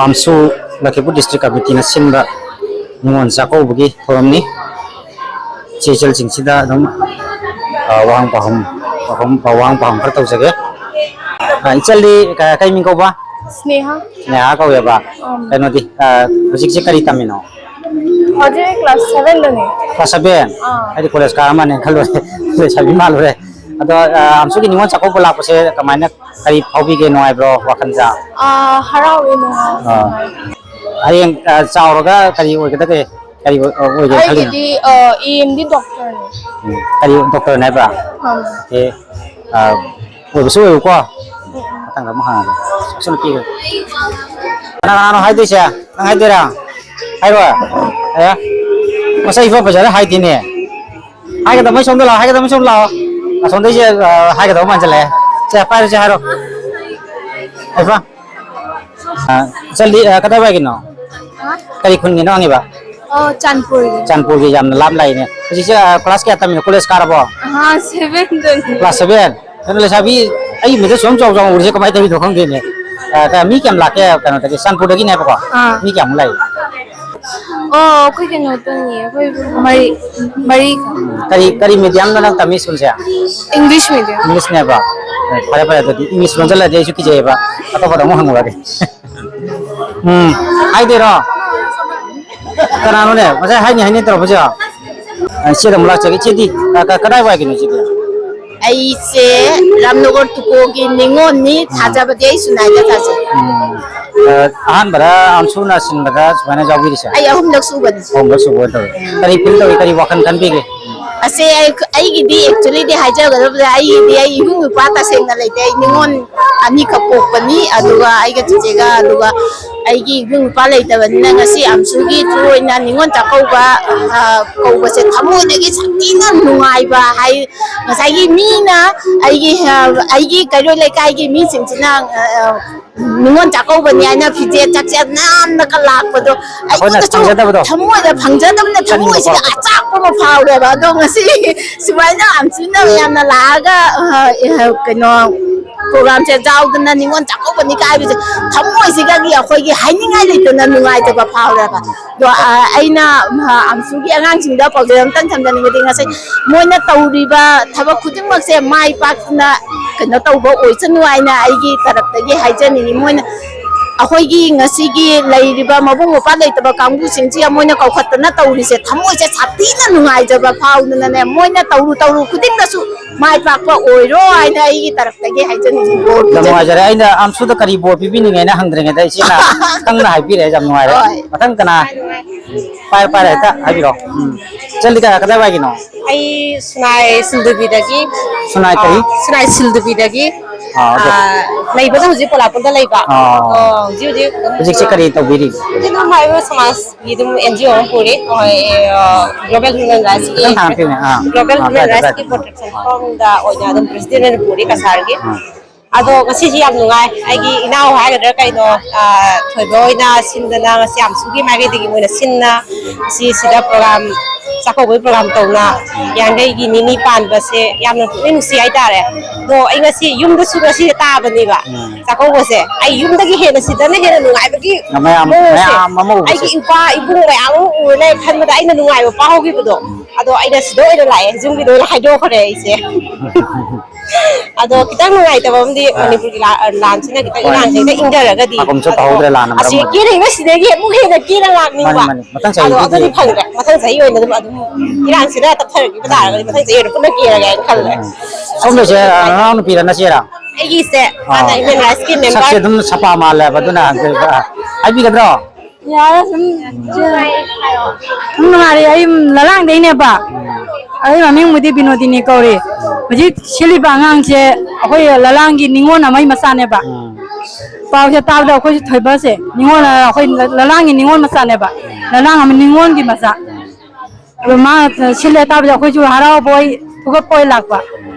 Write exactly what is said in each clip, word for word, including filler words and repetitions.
ꯑꯥꯝꯁꯨ ꯂꯈꯤꯄꯨꯔ district ꯀꯃꯤꯇꯤꯅ ꯁꯤꯟꯕ ꯅꯤꯉꯣꯜ ꯆꯥꯛꯀꯧꯕꯒꯤ ꯊꯧꯔꯝꯅꯤ꯫ ꯏꯆꯦ ꯏꯆꯜꯁꯤꯡꯁꯤꯗ ꯑꯗꯨꯝ, ꯑ, ꯋꯥꯍꯪ ꯄꯥꯎꯍꯪ, ꯄꯥꯎꯍꯪ, ꯋꯥꯍꯪ ꯄꯥꯎꯍꯪ ꯈꯔ ꯇꯧꯖꯒꯦ꯫ ꯑ, ꯏꯆꯜꯗꯤ ꯀ-, ꯀꯩ ꯃꯤꯡ ꯀꯧꯕ? ꯁ꯭ꯅꯦꯍꯥ꯫ ꯁ꯭ꯅꯦꯍꯥ ꯀꯧꯋꯦꯕ꯫ ꯎꯝ꯫ ꯀꯩꯅꯣꯗꯤ, ꯑ, ꯍꯧꯖꯤꯛꯁꯦ ꯀꯔꯤ ꯇꯝꯃꯤꯅꯣ? ꯍꯧꯖꯤꯛ ꯀ꯭ꯂꯥꯁ ꯁꯚꯦꯟꯗꯅꯦ꯫ Class seven? ꯑꯥ꯫ ꯑꯩꯗꯤ ꯀꯣꯂꯦꯖ ꯀꯥꯔ ꯃꯥꯜꯂꯦ ꯈꯜꯂꯨꯔꯦ꯫ ꯂꯩꯁꯥꯕꯤ ꯃꯥꯜꯂꯨꯔꯦ꯫ ꯑꯗꯣ, ꯑ, ꯑꯥꯝꯁꯨꯒꯤ ꯅꯤꯉꯣꯜ ꯆꯥꯛꯀꯧꯕ ꯂꯥꯛꯄꯁꯦ ꯀꯃꯥꯏꯅ, ꯀꯔꯤ ꯐꯥꯎꯕꯤꯒꯦ? ꯅꯨꯡꯉꯥꯏꯕ꯭ꯔꯣ ꯋꯥꯈꯜꯁꯦ? ꯑꯥ, ꯍꯔꯥꯎꯋꯦ, ꯅꯨꯡꯉꯥꯏ꯫ ꯑꯥ꯫ ꯍꯌꯦꯡ, ꯑ, ꯆꯥꯎꯔꯒ ꯀꯔꯤ ꯑꯣꯏꯒꯗꯒꯦ? ꯀꯔꯤ ꯑꯣꯏ-, ꯑꯣꯏꯒꯦ ꯈꯜꯂꯤꯅꯣ? ꯑꯩꯒꯤꯗꯤ, ꯑ, ꯑꯦꯝꯗꯤ ꯗꯣꯛꯇꯔꯅꯦ꯫ ꯎꯝ, ꯀꯔꯤ ꯗꯣꯛꯇꯔꯅꯦ ꯍꯥꯏꯕ? ꯑꯥ꯫ ꯑꯦ, ꯑ, ꯑꯣꯏꯕꯁꯨ ꯑꯣꯏꯌꯨꯀꯣ꯫ ꯃꯊꯪꯗ ꯑꯃꯨꯛ ꯍꯪꯉꯒꯦ꯫ ꯑꯁꯣꯝꯗ ꯄꯤꯈ꯭ꯔꯦ꯫ ꯀꯅꯥ ꯀꯅꯥꯅꯣ ꯍꯥꯏꯗꯣꯏꯁꯦ? ꯅꯪ ꯍꯥꯏꯗꯣꯏꯔꯥ? ꯍꯥꯏꯔꯣ꯫ ꯑꯦ? ꯃꯁꯛ ꯏꯐ ꯐꯖꯔ ꯍꯥꯏꯗꯦꯅꯦ꯫ ꯍꯥꯏꯒꯗꯕ ꯃꯩ ꯁꯣꯝꯗ ꯂꯥꯛꯑꯣ, ꯍꯥꯏꯒꯗꯕ ꯃꯩ ꯁꯣꯝꯗ ꯂꯥꯛꯑꯣ꯫ ꯑꯁꯣꯝꯗꯩꯁꯦ, ꯑ, ꯍꯥꯏꯒꯗꯕ ꯃꯥꯟꯁꯤꯜꯂꯛꯑꯦ꯫ ꯁꯦ, ꯄꯥꯏꯔꯨꯁꯦ, ꯍꯥꯏꯔꯣ꯫ ꯏꯐ꯫ ꯑ, ꯏꯆꯜꯗꯤ, ꯑ, ꯀꯗꯥꯏꯋꯥꯏꯒꯤꯅꯣ? ꯍꯥ? ꯀꯔꯤ ꯈꯨꯟꯒꯤꯅꯣ ꯍꯪꯉꯤꯕ? ꯑꯣ, ꯆꯥꯟꯄꯨꯔꯒꯤ꯫ ꯆꯥꯟꯄꯨꯔꯒꯤ ꯌꯥꯝꯅ ꯂꯥꯞꯅ ꯂꯥꯛꯏꯅꯦ꯫ ꯍꯧꯖꯤꯛꯁꯦ, ꯑ, ꯀ꯭ꯂꯥꯁ ꯀꯌꯥ ꯇꯝꯃꯤꯅꯣ? ꯀꯣꯂꯦꯖ ꯀꯥꯔꯕꯣ? ꯑꯍꯥ, ꯁꯚꯦꯟꯗꯅꯤ꯫ Class seven? ꯀꯩꯅꯣ, ꯂꯩꯁꯥꯕꯤ, ꯑꯩ ꯃꯤꯗ ꯁꯨꯝ ꯆꯥꯎ ꯆꯥꯎ ꯎꯔꯤꯁꯦ ꯀꯃꯥꯏꯅ ꯇꯧꯔꯤꯅꯣ ꯈꯪꯗꯦꯅꯦ꯫ ꯑ, ꯀ-, ꯃꯤ ꯀꯌꯥꯝ ꯂꯥꯛꯀꯦ ꯀꯩꯅꯣꯗꯒꯤ? ꯆꯥꯟꯄꯨꯔꯗꯒꯤꯅꯦꯕꯀꯣ? ꯑꯥ꯫ ꯃꯤ ꯀꯌꯥꯃꯨꯛ ꯂꯥꯛꯏ? ꯑꯣ, ꯑꯩꯈꯣꯏ ꯀꯩꯅꯣꯇꯪꯅꯤ, ꯑꯩꯈꯣꯏ ꯃꯔꯤ, ꯃꯔꯤ꯫ ꯀꯔꯤ, ꯀꯔꯤ ꯃꯦꯗꯤꯌꯝꯗ ꯅꯪ ꯇꯝꯃꯤ ꯁ꯭ꯀꯨꯜꯁꯦ? English medium. ꯏꯪꯂꯤꯁꯅꯦꯕ? ꯐꯔꯦ, ꯐꯔꯦ, ꯑꯗꯨꯗꯤ ꯏꯪꯂꯤꯁ ꯂꯣꯟꯁꯤꯜꯂꯗꯤ ꯑꯩꯁꯨ ꯀꯤꯖꯩꯌꯦꯕ꯫ ꯑꯇꯣꯞꯄꯗ ꯑꯃꯨꯛ ꯍꯪꯉꯨꯔꯒꯦ꯫ ꯎꯝ, ꯍꯥꯏꯗꯣꯏꯔꯣ? ꯀꯅꯥꯅꯣꯅꯦ? ꯉꯁꯥꯏ ꯍꯥꯏꯅꯤ ꯍꯥꯏꯅꯤ ꯇꯧꯔꯛꯄꯁꯦ? ꯑ, ꯏꯆꯦꯗ ꯑꯃꯨꯛ ꯂꯥꯛꯆꯒꯦ꯫ ꯏꯆꯦꯗꯤ, ꯑ, ꯀ-, ꯀꯗꯥꯏ ꯋꯥꯏꯒꯤꯅꯣ ꯏꯆꯦꯗꯤ? ꯑꯩꯁꯦ ꯔꯥꯝꯅꯒꯔ ꯇꯨꯀꯣꯒꯤ ꯅꯤꯉꯣꯜꯅꯤ꯫ ꯎꯝ꯫ ꯊꯥꯖꯕꯗꯤ ꯑꯩ ꯁꯨꯅꯥꯏꯗ ꯊꯥꯖꯩ꯫ ꯎꯝ꯫ ꯑ, ꯑꯍꯥꯟꯕꯔ ꯑꯝꯁꯨꯅ ꯁꯤꯟꯕꯗ ꯁꯨꯃꯥꯏꯅ ꯌꯥꯎꯕꯤꯔꯤꯁꯦ? ꯑꯩ ꯑꯍꯨꯝꯂꯛ ꯁꯨꯕꯅꯤ꯫ ꯑꯍꯨꯝꯂꯛ ꯁꯨꯕ ꯑꯣꯏꯅ ꯇꯧꯋꯦ꯫ ꯀꯔꯤ ꯐꯤꯜ ꯇꯧꯏ? ꯀꯔꯤ ꯋꯥꯈꯜ ꯈꯟꯕꯤꯒꯦ? ꯑꯁꯦ, ꯑꯩ, ꯑꯩꯒꯤꯗꯤ actually ꯗꯤ ꯍꯥꯏꯖꯒꯗꯕꯁꯦ, ꯑꯩꯒꯤꯗꯤ ꯑꯩ ꯏꯕꯨꯡ ꯅꯨꯄꯥ ꯇꯁꯦꯡꯅ ꯂꯩꯇꯦ꯫ ꯑꯩ ꯅꯤꯉꯣꯜ ꯑꯅꯤꯈꯛ ꯄꯣꯛꯄꯅꯤ, ꯑꯗꯨꯒ ꯑꯩꯒ ꯆꯤꯆꯦꯒ, ꯑꯗꯨꯒ ꯑꯩꯒꯤ ꯏꯕꯨꯡ ꯅꯨꯄꯥ ꯂꯩꯇꯕꯅꯤꯅ ꯉꯁꯤ ꯑꯝꯁꯨꯒꯤ through ꯑꯣꯏꯅ ꯅꯤꯉꯣꯜ ꯆꯥꯛꯀꯧꯕ, ꯑ, ꯀꯧꯕꯁꯦ ꯊꯃꯣꯏꯗꯒꯤ ꯁꯥꯊꯤꯅ ꯅꯨꯡꯉꯥꯏꯕ ꯍꯥꯏ꯫ ꯉꯁꯥꯏꯒꯤ ꯃꯤꯅ ꯑꯩꯒꯤ, ꯑ, ꯑꯩꯒꯤ ꯀꯩꯔꯣꯏ ꯂꯩꯀꯥꯏꯒꯤ ꯃꯤꯁꯤꯡꯁꯤꯅ, ꯑ, ꯑ, ꯅꯤꯉꯣꯜ ꯆꯥꯛꯀꯧꯕꯅꯤ ꯍꯥꯏꯅ ꯐꯤꯖꯦꯠ ꯆꯥꯛꯁꯦꯠ ꯅꯥꯟꯅꯒ ꯂꯥꯛꯄꯗꯣ ꯑꯩꯈꯣꯏꯅ ꯑꯩꯉꯣꯟꯗꯁꯨ ꯐꯪꯖꯗꯕꯗꯣ꯫ ꯊꯃꯣꯏꯗ ꯐꯪꯖꯗꯕꯅ ꯊꯃꯣꯏꯁꯤꯗ ꯆꯠꯅꯤꯡꯕ ꯐꯥꯎꯔꯛꯄ꯫ ꯑꯆꯥꯛꯄ ꯑꯃ ꯐꯥꯎꯔꯦꯕ꯫ ꯑꯗꯣ ꯉꯁꯤ ꯁꯨꯃꯥꯏꯅ ꯑꯝꯁꯨꯅ ꯃꯌꯥꯝꯅ ꯂꯥꯛꯑꯒ, ꯑ, ꯑ, ꯀꯩꯅꯣ, ꯄ꯭ꯔꯣꯒ꯭ꯔꯥꯝꯁꯦ ꯌꯥꯎꯗꯅ ꯅꯤꯉꯣꯜ ꯆꯥꯛꯀꯧꯕꯅꯤ ꯀꯥꯏꯕꯁꯦ ꯊꯃꯣꯏꯁꯤꯗꯒꯤ ꯑꯩꯈꯣꯏꯒꯤ ꯍꯥꯏꯅꯤꯡꯉꯥꯏ ꯂꯩꯇꯅ ꯅꯨꯡꯉꯥꯏꯇꯕ ꯐꯥꯎꯔꯦꯕ꯫ ꯑꯗꯣ ꯑꯩꯅ ꯑꯝꯁꯨꯒꯤ ꯑꯉꯥꯡꯁꯤꯡꯗ ꯄꯥꯎꯖꯦꯜ ꯑꯝꯇꯪ ꯊꯝꯖꯅꯤꯡꯕꯗꯤ, ꯉꯁꯥꯏ ꯃꯣꯏꯅ ꯇꯧꯔꯤꯕ ꯊꯕꯛ ꯈꯨꯗꯤꯡꯃꯛꯁꯦ ꯃꯥꯏ ꯄꯥꯛꯅ ꯀꯩꯅꯣ ꯇꯧꯕ ꯑꯣꯏꯁꯅꯨ ꯍꯥꯏꯅ ꯑꯩꯒꯤ ꯇꯔꯞꯇꯒꯤ ꯍꯥꯏꯖꯅꯤꯡꯉꯤ꯫ ꯃꯣꯏꯅ ꯑꯩꯈꯣꯏꯒꯤ ꯉꯁꯤꯒꯤ ꯂꯩꯔꯤꯕ ꯃꯕꯨꯡ ꯃꯧꯄ꯭ꯋꯥ ꯂꯩꯇꯕ ꯀꯥꯡꯕꯨꯁꯤꯡꯁꯤꯒ ꯃꯣꯏꯅ ꯀꯧꯈꯠꯇꯅ ꯇꯧꯔꯤꯁꯦ ꯊꯃꯣꯏꯁꯦ ꯁꯥꯊꯤꯅ ꯅꯨꯡꯉꯥꯏꯖꯕ ꯐꯥꯎꯗꯅꯅꯦ, ꯃꯣꯏꯅ ꯇꯧꯔꯨ ꯇꯧꯔꯨ ꯈꯨꯗꯤꯡꯗꯁꯨ ꯃꯥꯏ ꯄꯥꯛꯄ ꯑꯣꯏꯔꯣ ꯍꯥꯏꯅ ꯑꯩꯒꯤ ꯇꯔꯞꯇꯒꯤ ꯍꯥꯏꯖꯅꯤꯡꯉꯤ꯫ ꯕꯣꯔ ꯌꯥꯝ ꯄꯤꯖꯔꯤ꯫ ꯅꯨꯡꯉꯥꯏꯖꯔꯦ꯫ ꯑꯩꯅ ꯑꯝꯁꯨꯗ ꯀꯔꯤ ꯕꯣꯔ ꯄꯤꯕꯤꯅꯤꯡꯉꯦꯅ ꯍꯪꯗ꯭ꯔꯤꯉꯩꯗ ꯏꯆꯦꯅ ꯈꯪꯅ ꯍꯥꯏꯕꯤꯔꯛꯑꯦ, ꯌꯥꯝ ꯅꯨꯡꯉꯥꯏꯔꯦ꯫ ꯍꯣꯏ꯫ ꯃꯊꯪ ꯀꯅꯥ? ꯄꯥꯏꯔꯣ, ꯄꯥꯏꯔꯣ, ꯍꯦꯛꯇ ꯍꯥꯏꯕꯤꯔꯣ꯫ ꯎꯝ꯫ ꯏꯆꯟꯗꯤ ꯀꯗꯥꯏ-, ꯀꯗꯥꯏꯋꯥꯏꯒꯤꯅꯣ? ꯑꯩ ꯁꯤꯅꯥꯏ ꯁꯤꯜꯗꯨꯕꯤꯗꯒꯤ꯫ ꯁꯤꯅꯥꯏ ꯀꯔꯤ? ꯑꯥ, ꯁꯤꯅꯥꯏ ꯁꯤꯜꯗꯨꯕꯤꯗꯒꯤ꯫ ꯑꯥ, ꯑꯗꯣ ꯑꯥ, ꯂꯩꯕꯗ ꯍꯧꯖꯤꯛ ꯄꯣꯂꯥꯄꯨꯔꯗ ꯂꯩꯕ꯫ ꯑꯥ꯫ ꯑꯣ, ꯍꯧꯖꯤꯛ ꯍꯧꯖꯤꯛ ꯑꯗꯨꯝ ꯍꯧꯖꯤꯛꯁꯦ ꯀꯔꯤ ꯇꯧꯕꯤꯔꯤ? ꯍꯧꯖꯤꯛ ꯑꯗꯨꯝ ꯍꯥꯏꯕ ꯁꯃꯥꯖꯀꯤ ꯑꯗꯨꯝ ꯑꯦꯟ ꯖꯤ ꯑꯣ ꯑꯃ ꯄꯨꯔꯤ꯫ ꯍꯣꯏ, ꯑꯥ, ꯒ꯭ꯂꯣꯕꯦꯜ ꯍ꯭ꯌꯨꯃꯦꯟ ꯔꯥꯏꯠꯁꯀꯤ, ꯈꯤꯇꯪ ꯊꯥꯡꯒꯠꯄꯤꯌꯨꯅꯦ꯫ ꯑꯥ꯫ ꯒ꯭ꯂꯣꯕꯦꯜ ꯑꯥ, ꯍ꯭ꯌꯨꯃꯦꯟ ꯀꯥꯏꯗꯦ, ꯔꯥꯏꯠꯁꯀꯤ ꯀꯥꯏꯗꯦ꯫ ꯄ꯭ꯔꯣꯇꯦꯛꯁꯟ ꯑꯥ꯫ ꯐꯣꯔꯝꯗ ꯑꯣꯏꯅ ꯑꯗꯨꯝ ꯄ꯭ꯔꯦꯁꯤꯗꯦꯟ ꯑꯣꯏꯅ ꯄꯨꯔꯤ ꯀꯁꯥꯔꯒꯤ꯫ ꯑꯥ꯫ ꯑꯗꯣ ꯉꯁꯤꯁꯤ ꯌꯥꯝ ꯅꯨꯡꯉꯥꯏ꯫ ꯑꯩꯒꯤ ꯏꯅꯥꯎ ꯍꯥꯏꯒꯗ꯭ꯔꯥ ꯀꯩꯅꯣ, ꯑꯥ, ꯊꯣꯏꯕ ꯍꯣꯏꯅ ꯁꯤꯟꯗꯅ ꯉꯁꯤ ꯑꯝꯁꯨꯒꯤ ꯃꯥꯏꯀꯩꯗꯒꯤ ꯃꯣꯏꯅ ꯁꯤꯟꯅ ꯁꯤ ꯁꯤꯗ ꯄ꯭ꯔꯣꯒ꯭ꯔꯥꯝ, ꯆꯥꯛꯀꯧꯕꯒꯤ ꯄ꯭ꯔꯣꯒ꯭ꯔꯥꯝ ꯇꯧꯅ ꯌꯥꯡꯈꯩꯒꯤ ꯅꯤꯅꯤ ꯄꯥꯟꯕꯁꯦ ꯌꯥꯝꯅ ꯄꯨꯛꯅꯤꯡ ꯅꯨꯡꯁꯤ ꯍꯥꯏꯇꯥꯔꯦ꯫ ꯑꯗꯣ ꯑꯩ ꯉꯁꯤ ꯌꯨꯝꯗꯁꯨ ꯉꯁꯤ ꯇꯥꯕꯅꯦꯕ ꯎꯝ꯫ ꯆꯥꯛꯀꯧꯕꯁꯦ꯫ ꯑꯩ ꯌꯨꯝꯗꯒꯤ ꯍꯦꯟꯅ ꯁꯤꯗꯅ ꯍꯦꯟꯅ ꯅꯨꯡꯉꯥꯏꯕꯒꯤ ꯃꯌꯥꯝ, ꯃꯑꯣꯡꯁꯦ ꯃꯌꯥꯝ ꯑꯃ ꯎꯕꯁꯦ꯫ ꯑꯩꯒꯤ ꯏꯄꯥ ꯏꯄꯨ ꯃꯌꯥꯝ ꯑꯃ ꯎꯔ ꯂꯩ ꯈꯟꯕꯗ ꯑꯩꯅ ꯅꯨꯡꯉꯥꯏꯕ ꯐꯥꯎꯈꯤꯕꯗꯣ꯫ ꯎꯝ꯫ ꯑꯗꯣ ꯑꯩꯅ ꯁꯤꯗ ꯑꯣꯏꯅ ꯂꯥꯛꯑꯦ, ꯌꯨꯝꯒꯤꯗ ꯑꯣꯏꯅ ꯍꯥꯏꯗꯣꯛꯈ꯭ꯔꯦ ꯑꯩꯁꯦ꯫ ꯑꯗꯣ ꯈꯤꯇꯪ ꯅꯨꯡꯉꯥꯏꯇꯕ ꯑꯃꯗꯤ ꯑꯥ꯫ ꯃꯅꯤꯄꯨꯔꯒꯤ ꯂꯥ-, ꯂꯥꯟꯁꯤꯅ ꯈꯤꯇꯪ ꯍꯣꯏ꯫ ꯏꯔꯥꯡꯁꯦ ꯈꯤꯇꯪ ꯏꯪꯊꯔꯒꯗꯤ ꯍꯥꯀꯨꯝꯁꯨ ꯑꯗꯣ ꯇꯧꯍꯧꯗ꯭ꯔꯦ ꯂꯥꯟ ꯑꯃ ꯑꯁꯤ ꯃꯔꯝ ꯑꯣꯏꯔꯒ꯫ ꯀꯦꯔꯤꯉꯩꯁꯤꯗꯒꯤ ꯑꯃꯨꯛ ꯍꯦꯟꯅ ꯀꯦꯔ ꯃꯥꯅꯤ, ꯂꯥꯛꯅꯤꯡꯕ꯫ ꯃꯥꯅꯤ꯫ ꯃꯊꯪ ꯑꯗꯣ ꯆꯍꯤꯒꯤꯗꯤ ꯑꯗꯨꯗꯤ ꯐꯪꯗ꯭ꯔꯦ꯫ ꯃꯊꯪ ꯆꯍꯤ ꯑꯣꯏꯅ ꯑꯗꯨꯝ, ꯑꯗꯨꯝ ꯏꯔꯥꯡꯁꯤꯅ ꯇꯞꯊꯔꯛꯈꯤꯕ ꯃꯥꯅꯤ, ꯇꯥꯔꯒꯗꯤ ꯃꯥꯅꯤ꯫ ꯃꯊꯪ ꯆꯍꯤ ꯑꯣꯏꯅ ꯄꯨꯟꯅ ꯀꯦꯔꯒꯦ ꯍꯥꯏꯅ ꯈꯜꯂꯦ꯫ ꯎꯝ꯫ ꯁꯣꯝꯒꯤꯁꯦ, ꯑ, ꯅꯅꯥꯎ ꯅꯨꯄꯤꯔ ꯅꯆꯦꯔ? ꯑꯩꯒꯤꯁꯦ ꯃꯥꯅ ꯑꯥ꯫ ꯍ꯭ꯌꯨꯃꯦꯟ ꯔꯥꯏꯠꯁꯀꯤ ꯁꯛꯁꯦ ꯃꯦꯝꯕꯔ꯫ ꯑꯗꯨꯝ ꯁꯄꯥ ꯃꯥꯜꯂꯦꯕ, ꯑꯗꯨꯅ ꯍꯥꯏꯕꯤꯒꯗ꯭ꯔꯣ? ꯌꯥꯔꯦ, ꯁꯨꯝ, ꯁꯨꯝ ꯅꯨꯡꯉꯥꯏꯔꯤ꯫ ꯑꯩ ꯂꯂꯥꯡꯗꯩꯅꯦꯕ꯫ ꯑꯩ ꯃꯃꯤꯡꯕꯨꯗꯤ ꯕꯤꯅꯣꯗꯤꯅꯤ ꯀꯧꯔꯤ꯫ ꯍꯧꯖꯤꯛ ꯁꯤꯜꯂꯤꯕ ꯑꯉꯥꯡꯁꯦ ꯑꯩꯈꯣꯏ ꯂꯂꯥꯡꯒꯤ ꯅꯤꯉꯣꯜ ꯑꯃꯒꯤ ꯃꯆꯥꯅꯦꯕ꯫ ꯎꯝ꯫ ꯄꯥꯎꯁꯦ ꯇꯥꯕꯗ ꯑꯩꯈꯣꯏꯁꯨ ꯊꯣꯏꯕꯁꯦ ꯅꯤꯉꯣꯜ, ꯑꯩꯈꯣꯏ ꯂꯂꯥꯡꯒꯤ ꯅꯤꯉꯣꯜ ꯃꯆꯥꯅꯦꯕ꯫ ꯂꯂꯥꯡ ꯑꯃ ꯅꯤꯉꯣꯜꯒꯤ ꯃꯆꯥ꯫ ꯑꯗꯣ ꯃꯥ ꯁꯤꯜꯂꯦ ꯇꯥꯕꯗ ꯑꯩꯈꯣꯏꯁꯨ ꯍꯔꯥꯎꯕ ꯑꯣꯏ, ꯊꯧꯒꯠꯄ ꯑꯣꯏ ꯂꯥꯛꯄ꯫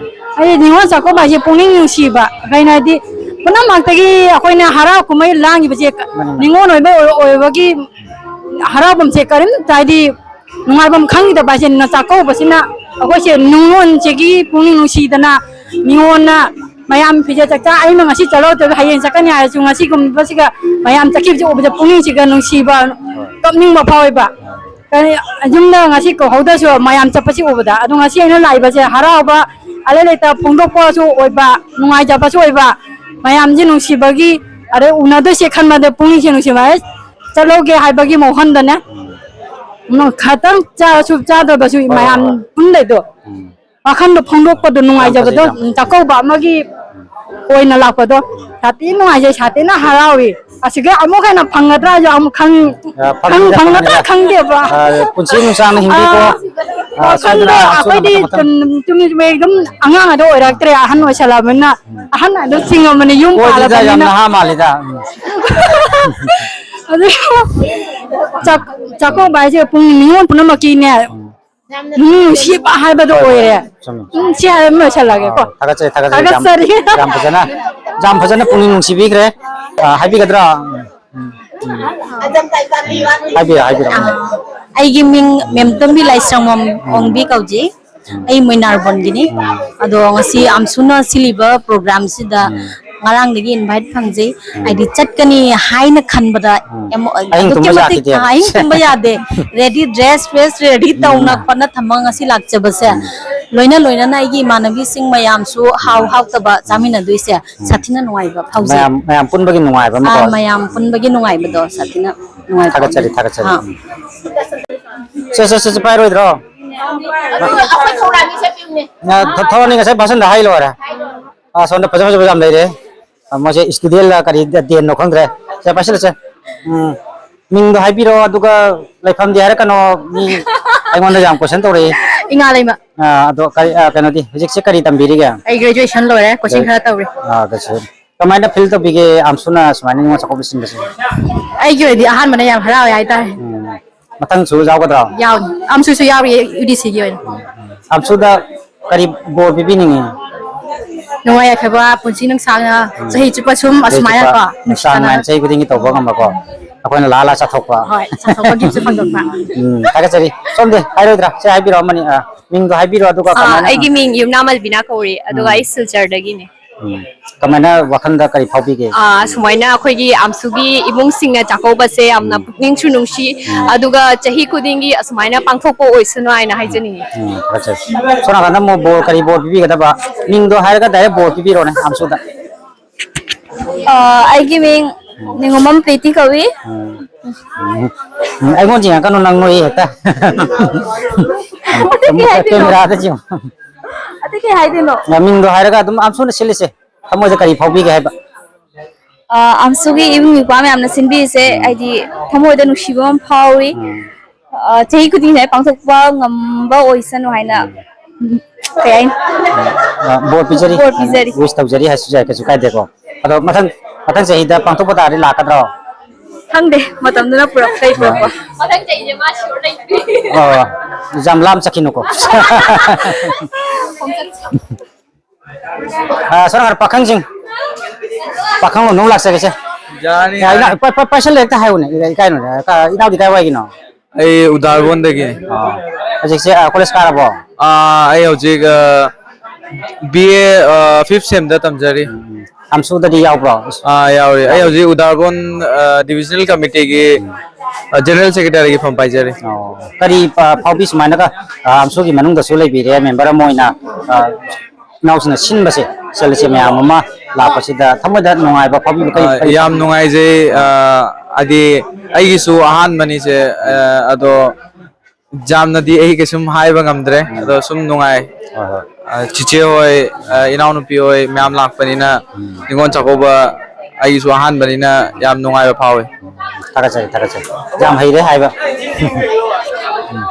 ꯑꯩ ꯅꯤꯉꯣꯜ ꯆꯥꯛꯀꯧꯕ ꯍꯥꯏꯁꯦ ꯄꯨꯛꯅꯤꯡ ꯅꯨꯡꯁꯤꯕ꯫ ꯀꯩꯅꯣ ꯍꯥꯏꯗꯤ, ꯄꯨꯝꯅꯃꯛꯇꯒꯤ ꯑꯩꯈꯣꯏꯅ ꯍꯔꯥꯎ ꯀꯨꯝꯍꯩ ꯂꯥꯡꯉꯤꯕꯁꯦ ꯃꯥꯅꯤ, ꯃꯥꯅꯤ꯫ ꯅꯤꯉꯣꯜ ꯑꯣꯏꯕ ꯑꯣꯏ-, ꯑꯣꯏꯕꯒꯤ ꯍꯔꯥꯎꯐꯝꯁꯦ ꯀꯔꯤꯝꯇ ꯍꯥꯏꯗꯤ ꯅꯨꯡꯉꯥꯏꯐꯝ ꯈꯪꯈꯤꯗꯕ ꯍꯥꯏꯁꯦ ꯆꯥꯛꯀꯧꯕꯁꯤꯅ ꯑꯩꯈꯣꯏꯁꯦ ꯅꯤꯉꯣꯜꯁꯤꯒꯤ ꯄꯨꯛꯅꯤꯡ ꯅꯨꯡꯁꯤꯗꯅ ꯅꯤꯉꯣꯜꯅ ꯃꯌꯥꯝ ꯐꯤꯖꯦꯠ ꯆꯥꯛꯆꯥ ꯑꯩꯅ ꯉꯁꯤ ꯆꯠꯍꯧꯗ꯭ꯔꯒ ꯍꯌꯦꯡ ꯆꯠꯀꯅꯤ ꯍꯥꯏꯔꯁꯨ ꯉꯁꯤꯒꯨꯝꯕꯁꯤꯒ ꯃꯌꯥꯝ ꯆꯠꯈꯤꯕꯁꯦ ꯎꯕꯗ ꯄꯨꯛꯅꯤꯡꯁꯤꯒ ꯅꯨꯡꯁꯤꯕ, ꯀꯞꯅꯤꯡꯕ ꯐꯥꯎꯋꯦꯕ꯫ ꯀꯔꯤ, ꯌꯨꯝꯗ ꯉꯁꯤ ꯀꯧꯍꯧꯗ꯭ꯔꯁꯨ ꯃꯌꯥꯝ ꯆꯠꯄꯁꯤ ꯎꯕꯗ, ꯑꯗꯣ ꯉꯁꯤ ꯑꯩꯅ ꯂꯥꯛꯏꯕꯁꯦ ꯍꯔꯥꯎꯕ, ꯑꯂꯩ ꯂꯩꯇ ꯐꯣꯡꯗꯣꯛꯄꯁꯨ ꯑꯣꯏꯕ, ꯅꯨꯡꯉꯥꯏꯖꯕꯁꯨ ꯑꯣꯏꯕ, ꯃꯌꯥꯝꯁꯦ ꯅꯨꯡꯁꯤꯕꯒꯤ, ꯑꯗꯩ ꯎꯅꯗꯣꯏꯁꯦ ꯈꯟꯕꯗ ꯄꯨꯛꯅꯤꯡꯁꯦ ꯅꯨꯡꯁꯤꯕ꯫ ꯑꯩ ꯆꯠꯍꯧꯒꯦ ꯍꯥꯏꯕꯒꯤ ꯋꯥꯈꯟꯗꯅꯦ, ꯎꯝ, ꯈꯇꯪ ꯆꯥꯔꯁꯨ ꯆꯥꯗ꯭ꯔꯕꯁꯨ ꯍꯣꯏ, ꯍꯣꯏ, ꯃꯌꯥꯝ ꯍꯣꯏ꯫ ꯄꯨꯟꯗꯣꯏꯗꯣ꯫ ꯎꯝ꯫ ꯋꯥꯈꯟꯗꯣ ꯐꯣꯡꯗꯣꯛꯄꯗꯣ ꯌꯥꯝ ꯐꯖꯩ, ꯅꯨꯡꯉꯥꯏꯖꯕꯗꯣ, ꯌꯥꯝ ꯐꯖꯩ꯫ ꯆꯥꯛꯀꯧꯕ ꯑꯃꯒꯤ ꯎꯝ꯫ ꯑꯣꯏꯅ ꯂꯥꯛꯄꯗꯣ ꯁꯥꯊꯤ ꯅꯨꯡꯉꯥꯏꯖꯩ, ꯁꯥꯊꯤꯅ ꯍꯔꯥꯎꯏ꯫ ꯑꯁꯤꯒ ꯑꯃꯨꯛ ꯍꯦꯟꯅ ꯐꯪꯒꯗ꯭ꯔꯥꯁꯨ ꯑꯃꯨꯛ ꯈꯪ-, ꯑ, ꯐꯪ-, ꯐꯪꯅꯤꯗ, ꯐꯪꯒꯗ꯭ꯔꯥ ꯐꯪꯅꯤꯗ꯫ ꯈꯪꯗꯦꯕ꯫ ꯑ, ꯄꯨꯟꯁꯤ ꯅꯨꯡꯁꯥꯡꯅ ꯍꯤꯡꯕꯤꯀꯣ꯫ ꯑꯥ, ꯑ, ꯋꯥꯈꯜꯗꯣ ꯁꯣꯏꯗꯅ, ꯁꯣꯏꯗꯅ ꯑꯩꯈꯣꯏꯗꯤ ꯃꯊꯪ, ꯃꯊꯪ꯫ ꯆꯨꯝ-, ꯆꯨꯝꯃꯤ ꯆꯨꯝꯃꯤ ꯑꯗꯨꯝ ꯑꯉꯥꯡ ꯑꯗꯣ ꯑꯣꯏꯔꯛꯇ꯭ꯔꯦ, ꯑꯍꯟ ꯑꯣꯏꯁꯜꯂꯛꯑꯕꯅꯤꯅ꯫ ꯎꯝ꯫ ꯑꯍꯟ ꯑꯗꯨꯝ ꯆꯤꯡꯉꯕꯅꯤ, ꯌꯨꯝ ꯀꯣꯏꯗꯦꯗ, ꯌꯥꯝ ꯄꯥꯜꯂꯕꯅꯤꯅ꯫ ꯅꯍꯥ ꯃꯥꯜꯂꯤꯗ꯫ ꯎꯝ꯫ ꯑꯗꯨ ꯆꯥꯛ-, ꯆꯥꯛꯀꯧꯕ ꯍꯥꯏꯁꯦ ꯄꯨꯡ ꯅꯤꯉꯣꯜ ꯄꯨꯝꯅꯃꯛꯀꯤꯅꯦ꯫ ꯎꯝ꯫ ꯅꯨꯡꯁꯤꯕ ꯍꯥꯏꯕꯗꯣ ꯍꯣꯏ, ꯍꯣꯏ, ꯑꯣꯏꯔꯦ꯫ ꯆꯨꯝꯃꯤ, ꯆꯨꯝꯃꯤ꯫ ꯎꯝ, ꯁꯤ ꯍꯥꯏꯕ ꯑꯃ ꯂꯣꯏꯁꯜꯂꯒꯦꯀꯣ꯫ ꯑꯥ, ꯊꯥꯒꯠꯆꯔꯤ, ꯊꯥꯒꯠꯆꯔꯤ, ꯌꯥꯝ, ꯊꯥꯒꯠꯆꯔꯤ꯫ ꯌꯥꯝ ꯐꯖꯅ, ꯌꯥꯝ ꯐꯖꯅ ꯄꯨꯛꯅꯤꯡ ꯅꯨꯡꯁꯤꯕꯤꯈ꯭ꯔꯦ꯫ ꯑꯥ, ꯍꯥꯏꯕꯤꯒꯗ꯭ꯔꯥ? ꯎꯝ, ꯎꯝ, ꯎꯝ꯫ ꯍꯥꯏꯕꯤꯔꯣ, ꯍꯥꯏꯕꯤꯔꯣ꯫ ꯑꯥ, ꯑꯩꯒꯤ ꯃꯤꯡ ꯃꯦꯝꯇꯣꯝꯕꯤ ꯂꯥꯏꯁ꯭ꯔꯝꯕꯝ ꯎꯝ꯫ ꯑꯣꯡꯕꯤ ꯀꯧꯖꯩ꯫ ꯎꯝ꯫ ꯑꯩ ꯃꯣꯏꯅꯥꯔꯕꯣꯟꯒꯤꯅꯤ꯫ ꯎꯝ꯫ ꯑꯗꯣ ꯉꯁꯤ ꯑꯝꯁꯨꯅ ꯁꯤꯜꯂꯤꯕ ꯄ꯭ꯔꯣꯒ꯭ꯔꯥꯝꯁꯤꯗ ꯎꯝ꯫ ꯉꯔꯥꯡꯗꯒꯤ ꯏꯟꯚꯥꯏꯠ ꯐꯪꯖꯩ꯫ ꯎꯝ꯫ ꯍꯥꯏꯗꯤ ꯆꯠꯀꯅꯤ ꯍꯥꯏꯅ ꯈꯟꯕꯗ ꯎꯝ꯫ ꯌꯥꯝ ꯑꯍꯤꯡ ꯑꯗꯨꯛꯀꯤ ꯇꯨꯝꯕ ꯃꯇꯤꯛ, ꯌꯥꯈꯤꯗꯦ꯫ ꯑꯥ, ꯑꯍꯤꯡ ꯇꯨꯝꯕ ꯌꯥꯗꯦ꯫ ꯔꯦꯗꯤ, ꯗ꯭ꯔꯦꯁ, ꯐ꯭ꯔꯦꯁ ꯔꯦꯗꯤ ꯎꯝ꯫ ꯇꯧꯅ ꯈꯣꯠꯅ ꯊꯝꯃꯒ ꯉꯁꯤ ꯂꯥꯛꯆꯕꯁꯦ꯫ ꯎꯝ꯫ ꯂꯣꯏꯅ ꯂꯣꯏꯅꯅ ꯑꯩꯒꯤ ꯏꯃꯥꯟꯅꯕꯤꯁꯤꯡ ꯃꯌꯥꯝꯁꯨ ꯍꯥꯎ ꯎꯝ꯫ ꯍꯥꯎꯇꯕ ꯎꯝ꯫ ꯆꯥꯃꯤꯟꯅꯗꯣꯏꯁꯦ ꯎꯝ꯫ ꯁꯥꯊꯤꯅ ꯅꯨꯡꯉꯥꯏꯕ ꯐꯥꯎꯖꯩ꯫ ꯃꯌꯥꯝ, ꯃꯌꯥꯝ ꯄꯨꯟꯕꯒꯤ ꯅꯨꯡꯉꯥꯏꯕ ꯑꯃꯀꯣ꯫ ꯑꯥ, ꯃꯌꯥꯝ ꯄꯨꯟꯕꯒꯤ ꯅꯨꯡꯉꯥꯏꯕꯗꯣ ꯁꯥꯊꯤꯅ ꯅꯨꯡꯉꯥꯏꯕ ꯊꯥꯒꯠꯆꯔꯤ, ꯐꯥꯎꯖꯩ꯫ ꯊꯥꯒꯠꯆꯔꯤ꯫ ꯑꯥ꯫ ꯎꯝ꯫ ꯁꯦ, ꯁꯦ, ꯁꯦ, ꯁꯦ, ꯄꯥꯏꯔꯣꯏꯗ꯭ꯔꯣ? ꯑꯩꯈꯣꯏ ꯊꯧꯔꯥꯅꯤ ꯆꯠꯄꯤꯕꯅꯦ꯫ ꯅ-, ꯊ-, ꯊꯧꯔꯥꯅꯤ ꯉꯁꯥꯏ ꯚꯥꯁꯟꯗ ꯍꯥꯏ ꯂꯣꯏꯔꯦ꯫ ꯑꯁꯣꯝꯗ ꯐꯖ ꯐꯖꯕ ꯌꯥꯝ ꯂꯩꯔꯦ꯫ ꯑ, ꯃꯣꯏꯁꯦ ꯏꯁꯇꯨꯗꯦꯟꯂ ꯀꯔꯤ ꯗꯦꯟꯅꯣ ꯈꯪꯗ꯭ꯔꯦ꯫ ꯁꯦ, ꯄꯥꯏꯁꯤꯜꯂꯁꯦ꯫ ꯎꯝ꯫ ꯃꯤꯡꯗꯣ ꯍꯥꯏꯕꯤꯔꯣ, ꯑꯗꯨꯒ ꯂꯩꯐꯝꯗꯤ ꯍꯥꯏꯔꯛꯀꯅꯣ꯫ ꯃꯤ ꯑꯩꯉꯣꯟꯗ ꯌꯥꯝ ꯀꯣꯏꯁꯟ ꯇꯧꯔꯛꯏ꯫ ꯏꯉꯥꯂꯩꯃ꯫ ꯑ, ꯑꯗꯣ ꯀꯔꯤ, ꯑ, ꯀꯩꯅꯣꯗꯤ, ꯍꯧꯖꯤꯛꯁꯦ ꯀꯔꯤ ꯇꯝꯕꯤꯔꯤꯒꯦ? ꯑꯩ ꯒ꯭ꯔꯦꯖꯨꯑꯦꯁꯟ ꯂꯣꯏꯔꯦ, ꯀꯣꯆꯤꯡ ꯒ꯭ꯔꯦ-, ꯈꯔ ꯇꯧꯔꯤ꯫ ꯑ, ꯒ꯭ꯔꯦꯖꯨꯑꯦꯁꯟ꯫ ꯀꯃꯥꯏꯅ ꯐꯤꯜ ꯇꯧꯕꯤꯒꯦ ꯑꯝꯁꯨꯅ ꯁꯨꯃꯥꯏꯅ ꯅꯤꯉꯣꯜ ꯆꯥꯛꯀꯧꯕ ꯁꯤꯟꯕꯁꯦ? ꯑꯩꯒꯤ ꯑꯣꯏꯅꯗꯤ ꯑꯍꯥꯟꯕꯅ ꯌꯥꯝ ꯍꯔꯥꯎꯋꯦ ꯍꯥꯏꯇꯥꯔꯦ꯫ ꯎꯝ꯫ ꯃꯊꯪꯁꯨ ꯌꯥꯎꯒꯗ꯭ꯔꯣ? ꯌꯥꯎꯅꯤ꯫ ꯑꯝꯁꯨꯁꯨ ꯌꯥꯎꯔꯤꯌꯦ, ꯌꯨ ꯗꯤ ꯁꯤꯒꯤ ꯑꯣꯏꯅ꯫ ꯑꯝꯁꯨꯗ ꯀꯔꯤ ꯕꯣꯔ ꯄꯤꯕꯤꯅꯤꯡꯉꯤ? ꯅꯨꯡꯉꯥꯏ ꯌꯥꯏꯐꯕ, ꯄꯨꯟꯁꯤ ꯅꯨꯡꯁꯥꯡꯅ, ꯎꯝ꯫ ꯆꯍꯤ ꯆꯨꯞꯄ ꯁꯨꯝ ꯆꯍꯤ ꯑꯁꯨꯃꯥꯏꯅ ꯆꯨꯞꯄ ꯀꯣ, ꯅꯨꯡꯁꯥꯡꯅ ꯅꯨꯡꯁꯤꯅꯅ꯫ ꯆꯍꯤ ꯈꯨꯗꯤꯡꯒꯤ ꯇꯧꯕ ꯉꯝꯕꯀꯣ, ꯑꯩꯈꯣꯏꯅ ꯂꯥꯛꯑ ꯂꯥꯛꯑ ꯆꯥꯊꯣꯛꯄ꯫ ꯍꯣꯏ, ꯆꯥꯊꯣꯛꯄ ꯒꯤꯐꯁꯨ ꯐꯪꯗꯣꯛꯄ꯫ ꯎꯝ, ꯊꯥꯒꯠꯆꯔꯤ꯫ ꯁꯣꯝꯗꯤ ꯍꯥꯏꯔꯣꯏꯗ꯭ꯔꯥ? ꯁꯦ, ꯍꯥꯏꯕꯤꯔꯛꯑꯣ, ꯑꯃꯅꯤ, ꯑ, ꯃꯤꯡꯗꯣ ꯍꯥꯏꯕꯤꯔꯣ, ꯑꯗꯨꯒ ꯑꯥ, ꯀꯃꯥꯏꯅ, ꯑ꯫ ꯑꯩꯒꯤ ꯃꯤꯡ ꯌꯨꯝꯅꯥꯝ ꯑꯜꯕꯤꯅꯥ ꯀꯧꯔꯤ, ꯑꯗꯨꯒ ꯎꯝ꯫ ꯑꯩ ꯁꯤꯜꯆꯔꯗꯒꯤꯅꯦ꯫ ꯎꯝ꯫ ꯀꯃꯥꯏꯅ ꯋꯥꯈꯜꯗ ꯀꯔꯤ ꯐꯥꯎꯕꯤꯒꯦ? ꯑꯥ, ꯁꯨꯃꯥꯏꯅ ꯑꯩꯈꯣꯏꯒꯤ ꯑꯥꯝꯁꯨꯒꯤ ꯏꯃꯨꯡꯁꯤꯡꯅ ꯆꯥꯛꯀꯧꯕꯁꯦ ꯌꯥꯝꯅ ꯎꯝ꯫ ꯄꯨꯛꯅꯤꯡꯁꯨ ꯅꯨꯡꯁꯤ, ꯎꯝ꯫ ꯑꯗꯨꯒ ꯆꯍꯤ ꯈꯨꯗꯤꯡꯒꯤ ꯑꯁꯨꯃꯥꯏꯅ ꯄꯥꯡꯊꯣꯛꯄ ꯑꯣꯏꯁꯅꯨ ꯍꯥꯏꯅ ꯍꯥꯏꯖꯅꯤꯡꯉꯤ꯫ ꯎꯝ, ꯐꯖꯩ꯫ ꯁꯣꯝ ꯅꯥꯀꯟꯗ ꯑꯃꯨꯛ ꯕꯣꯔ, ꯀꯔꯤ ꯕꯣꯔ ꯄꯤꯕꯤꯒꯗꯕ? ꯃꯤꯡꯗꯣ ꯍꯥꯏꯔꯒ direct ꯕꯣꯔ ꯄꯤꯕꯤꯔꯣꯅꯦ ꯑꯥꯝꯁꯨꯗ꯫ ꯑ, ꯑꯩꯒꯤ ꯃꯤꯡ ꯅꯤꯉꯣꯝꯕꯝ ꯄ꯭ꯔꯤꯇꯤ ꯀꯧꯏ꯫ ꯎꯝ꯫ ꯎꯝ꯫ ꯎꯝ, ꯑꯩꯉꯣꯟꯗ ꯌꯦꯡꯉꯛꯀꯅꯨ, ꯅꯪ ꯅꯣꯏ ꯍꯦꯛꯇ꯫ ꯑꯇꯩ ꯀꯩ ꯍꯥꯏꯗꯣꯏꯅꯣ? ꯀꯦꯃꯦꯔꯥꯗ ꯌꯦꯡꯉꯣ꯫ ꯑꯇꯩ ꯀꯩ ꯍꯥꯏꯗꯣꯏꯅꯣ? ꯃꯤꯡꯗꯣ ꯍꯥꯏꯔꯒ ꯑꯗꯨꯝ ꯑꯥꯝꯁꯨꯅ ꯁꯤꯜꯂꯤꯁꯦ ꯊꯃꯣꯏꯗ ꯀꯔꯤ ꯐꯥꯎꯕꯤꯒꯦ ꯍꯥꯏꯕ? ꯑ, ꯑꯥꯝꯁꯨꯒꯤ ꯏꯕꯨꯡ ꯏꯄ꯭ꯋꯥ ꯃꯌꯥꯝꯅ ꯁꯤꯟꯕꯤꯔꯤꯁꯦ, ꯎꯝ꯫ ꯍꯥꯏꯗꯤ, ꯊꯃꯣꯏꯗ ꯅꯨꯡꯁꯤꯕ ꯑꯃ ꯐꯥꯎꯏ꯫ ꯎꯝ꯫ ꯑ, ꯆꯍꯤ ꯈꯨꯗꯤꯡꯒꯤ ꯁꯨꯃꯥꯏꯅ ꯄꯥꯡꯊꯣꯛꯄ ꯉꯝꯕ ꯑꯣꯏꯁꯅꯨ ꯍꯥꯏꯅ, ꯎꯝ꯫ ꯎꯝ, ꯀꯩ ꯍꯥꯏꯅꯤ? ꯑ, ꯕꯣꯔ ꯄꯤꯖꯔꯤ꯫ ꯕꯣꯔ ꯄꯤꯖꯔꯤ꯫ Wish ꯇꯧꯖꯔꯤ ꯍꯥꯏꯁꯨ ꯌꯥꯏ, ꯀꯩꯁꯨ ꯀꯥꯏꯗꯦꯀꯣ꯫ ꯑꯗꯣ ꯃꯊꯪ, ꯃꯊꯪ ꯆꯍꯤꯗ ꯄꯥꯡꯊꯣꯛꯄ ꯇꯥꯔꯗꯤ ꯂꯥꯛꯀꯗ꯭ꯔꯣ? ꯈꯪꯗꯦ, ꯃꯇꯝꯗꯨꯅ ꯄꯨꯔꯛꯄ, ꯀꯩ ꯄꯨꯔꯛꯄ꯫ ꯃꯊꯪ ꯆꯍꯤꯁꯦ ꯃꯥ sure ꯂꯩꯇ꯭ꯔꯤ꯫ ꯑꯣ, ꯌꯥꯝ ꯂꯥꯞꯅ ꯆꯠꯈꯤꯅꯨꯀꯣ꯫ ꯑ, ꯁꯣꯝ ꯅꯥꯀꯟ ꯄꯥꯈꯪꯁꯤꯡ, ꯄꯥꯈꯪ ꯂꯣꯝꯗ ꯑꯃꯨꯛ ꯂꯥꯛꯆꯒꯦꯁꯦ꯫ ꯌꯥꯅꯤ, ꯌꯥ, ꯌꯥꯅꯤ꯫ ꯏꯅꯥꯎ, ꯄ-, ꯄ-, ꯄꯥꯏꯁꯜꯂꯦ ꯍꯦꯛꯇ ꯍꯥꯏꯌꯨꯅꯦ꯫ ꯏꯀꯥꯏꯅꯨꯅꯦ꯫ ꯀ-, ꯏꯅꯥꯎꯗꯤ ꯀꯥꯏ ꯋꯥꯏꯒꯤꯅꯣ? ꯑꯩ ꯎꯗꯥꯔꯕꯣꯟꯗꯒꯤꯅꯤ꯫ ꯑ, ꯍꯧꯖꯤꯛꯁꯦ, ꯑ, ꯀꯣꯂꯦꯖ ꯀꯥꯔꯕꯣ? ꯑꯥ, ꯑꯩ ꯍꯧꯖꯤꯛ, ꯑ, ꯕꯤ ꯑꯦ, ꯑ, fifth semꯗ ꯇꯝꯖꯔꯤ꯫ ꯎꯝ, ꯎꯝ꯫ ꯑꯥꯝꯁꯨꯗꯗꯤ ꯌꯥꯎꯕ꯭ꯔꯣ? ꯑꯥ, ꯌꯥꯎꯔꯤ꯫ ꯑꯩ ꯌꯥꯎꯔꯤ꯫ ꯍꯧꯖꯤꯛ ꯎꯗꯥꯔꯕꯣꯟ, ꯑ, divisional committeeꯒꯤ, ꯎꯝ꯫ ꯑ, general secretaryꯒꯤ ꯐꯝ ꯄꯥꯏꯖꯔꯤ꯫ ꯑꯣ, ꯀꯔꯤ ꯄ-, ꯐꯥꯎꯕꯤ ꯁꯨꯃꯥꯏꯅꯒ, ꯑ, ꯑꯥꯝꯁꯨꯒꯤ ꯃꯅꯨꯡꯗꯁꯨ ꯂꯩꯕꯤꯔꯦ, member ꯑꯃ ꯑꯣꯏꯅ, ꯑ, ꯏꯅꯥꯎꯁꯤꯡꯅ ꯁꯤꯟꯕꯁꯦ, ꯏꯆꯜ ꯏꯆꯦ ꯃꯌꯥꯝ ꯑꯃ ꯂꯥꯛꯄꯁꯤꯗ ꯊꯃꯣꯏꯗ ꯅꯨꯡꯉꯥꯏꯕ ꯐꯥꯎꯕꯤꯕ ꯀꯔꯤ, ꯑ, ꯀꯔꯤ ꯌꯥꯝ ꯐꯥꯎꯕꯤ? ꯅꯨꯡꯉꯥꯏꯖꯩ꯫ ꯑ, ꯍꯥꯏꯗꯤ ꯑꯩꯒꯤꯁꯨ ꯑꯍꯥꯟꯕꯅꯤꯁꯦ, ꯑ, ꯑꯗꯣ ꯌꯥꯝꯅꯗꯤ ꯑꯩ ꯀꯩꯁꯨꯝ ꯍꯥꯏꯕ ꯉꯝꯗ꯭ꯔꯦ, ꯎꯝ꯫ ꯑꯗꯣ ꯁꯨꯝ ꯅꯨꯡꯉꯥꯏ꯫ ꯍꯣꯏ, ꯍꯣꯏ꯫ ꯑ, ꯆꯤꯆꯦ ꯍꯣꯏ, ꯑ, ꯏꯅꯥꯎꯅꯨꯄꯤ ꯍꯣꯏ ꯃꯌꯥꯝ ꯂꯥꯛꯄꯅꯤꯅ, ꯎꯝ꯫ ꯅꯤꯉꯣꯜ ꯆꯥꯛꯀꯧꯕ ꯑꯩꯒꯤꯁꯨ ꯑꯍꯥꯟꯕꯅꯤꯅ ꯌꯥꯝ ꯅꯨꯡꯉꯥꯏꯕ ꯐꯥꯎꯋꯤ꯫ ꯊꯥꯒꯠꯆꯔꯤ, ꯊꯥꯒꯠꯆꯔꯤ꯫ ꯌꯥꯝ ꯍꯩꯔꯦ ꯍꯥꯏꯕ꯫ ꯎꯝ꯫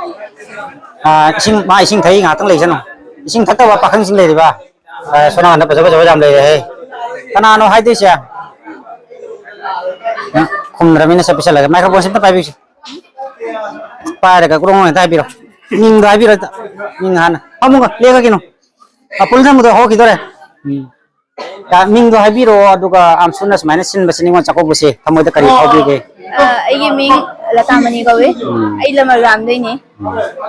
ꯑ, ꯏꯁꯤꯡ, ꯃꯥ ꯏꯁꯤꯡ ꯊꯛꯏ, ꯉꯥꯏꯍꯥꯛꯇꯪ ꯂꯩꯁꯅꯨ꯫ ꯏꯁꯤꯡ ꯊꯛꯇꯕ ꯄꯥꯈꯪꯁꯤꯡ ꯂꯩꯔꯤꯕ? ꯑ, ꯁꯣꯝ ꯅꯥꯀꯟꯗ ꯐꯖ ꯐꯖꯕ ꯌꯥꯝ ꯂꯩꯔꯦꯍꯦ꯫ ꯀꯅꯥꯅꯣ ꯍꯥꯏꯗꯣꯏꯁꯦ? ꯎꯝ, ꯈꯨꯝꯗ꯭ꯔꯕꯅꯤꯅ ꯁꯠ ꯄꯤꯁꯜꯂꯒꯦ꯫ Microphoneꯁꯦ ꯑꯝꯇ ꯄꯥꯏꯕꯤꯁꯤ꯫ ꯄꯥꯏꯔꯒ ꯒ꯭ꯔꯣꯡ ꯒ꯭ꯔꯣꯡ ꯍꯦꯛꯇ ꯍꯥꯏꯕꯤꯔꯣ꯫ ꯃꯤꯡꯗꯣ ꯍꯥꯏꯕꯤꯔꯣ ꯍꯦꯛꯇ꯫ ꯃꯤꯡ ꯍꯥꯟꯅ꯫ ꯐꯝꯃꯨꯒ, ꯂꯦꯡꯉꯒꯤꯅꯣ꯫ ꯑ, ꯄꯨꯜ ꯊꯝꯕꯗꯣ ꯍꯧꯈꯤꯗꯣꯔꯦ꯫ ꯎꯝ꯫ ꯌꯥ, ꯃꯤꯡꯗꯣ ꯍꯥꯏꯕꯤꯔꯛꯑꯣ, ꯑꯗꯨꯒ ꯑꯥꯝꯁꯨꯅ ꯁꯨꯃꯥꯏꯅ ꯁꯤꯟꯕꯁꯦ ꯅꯤꯉꯣꯜ ꯆꯥꯛꯀꯧꯕꯁꯦ ꯊꯃꯣꯏꯗ ꯀꯔꯤ ꯐꯥꯎꯕꯤꯒꯦ? ꯑ, ꯑꯩꯒꯤ ꯃꯤꯡ ꯂꯇꯥꯃꯅꯤ ꯀꯧꯏ꯫ ꯎꯝ꯫ ꯑꯩ ꯂꯃꯔꯥꯝꯗꯩꯅꯦ꯫ ꯎꯝ꯫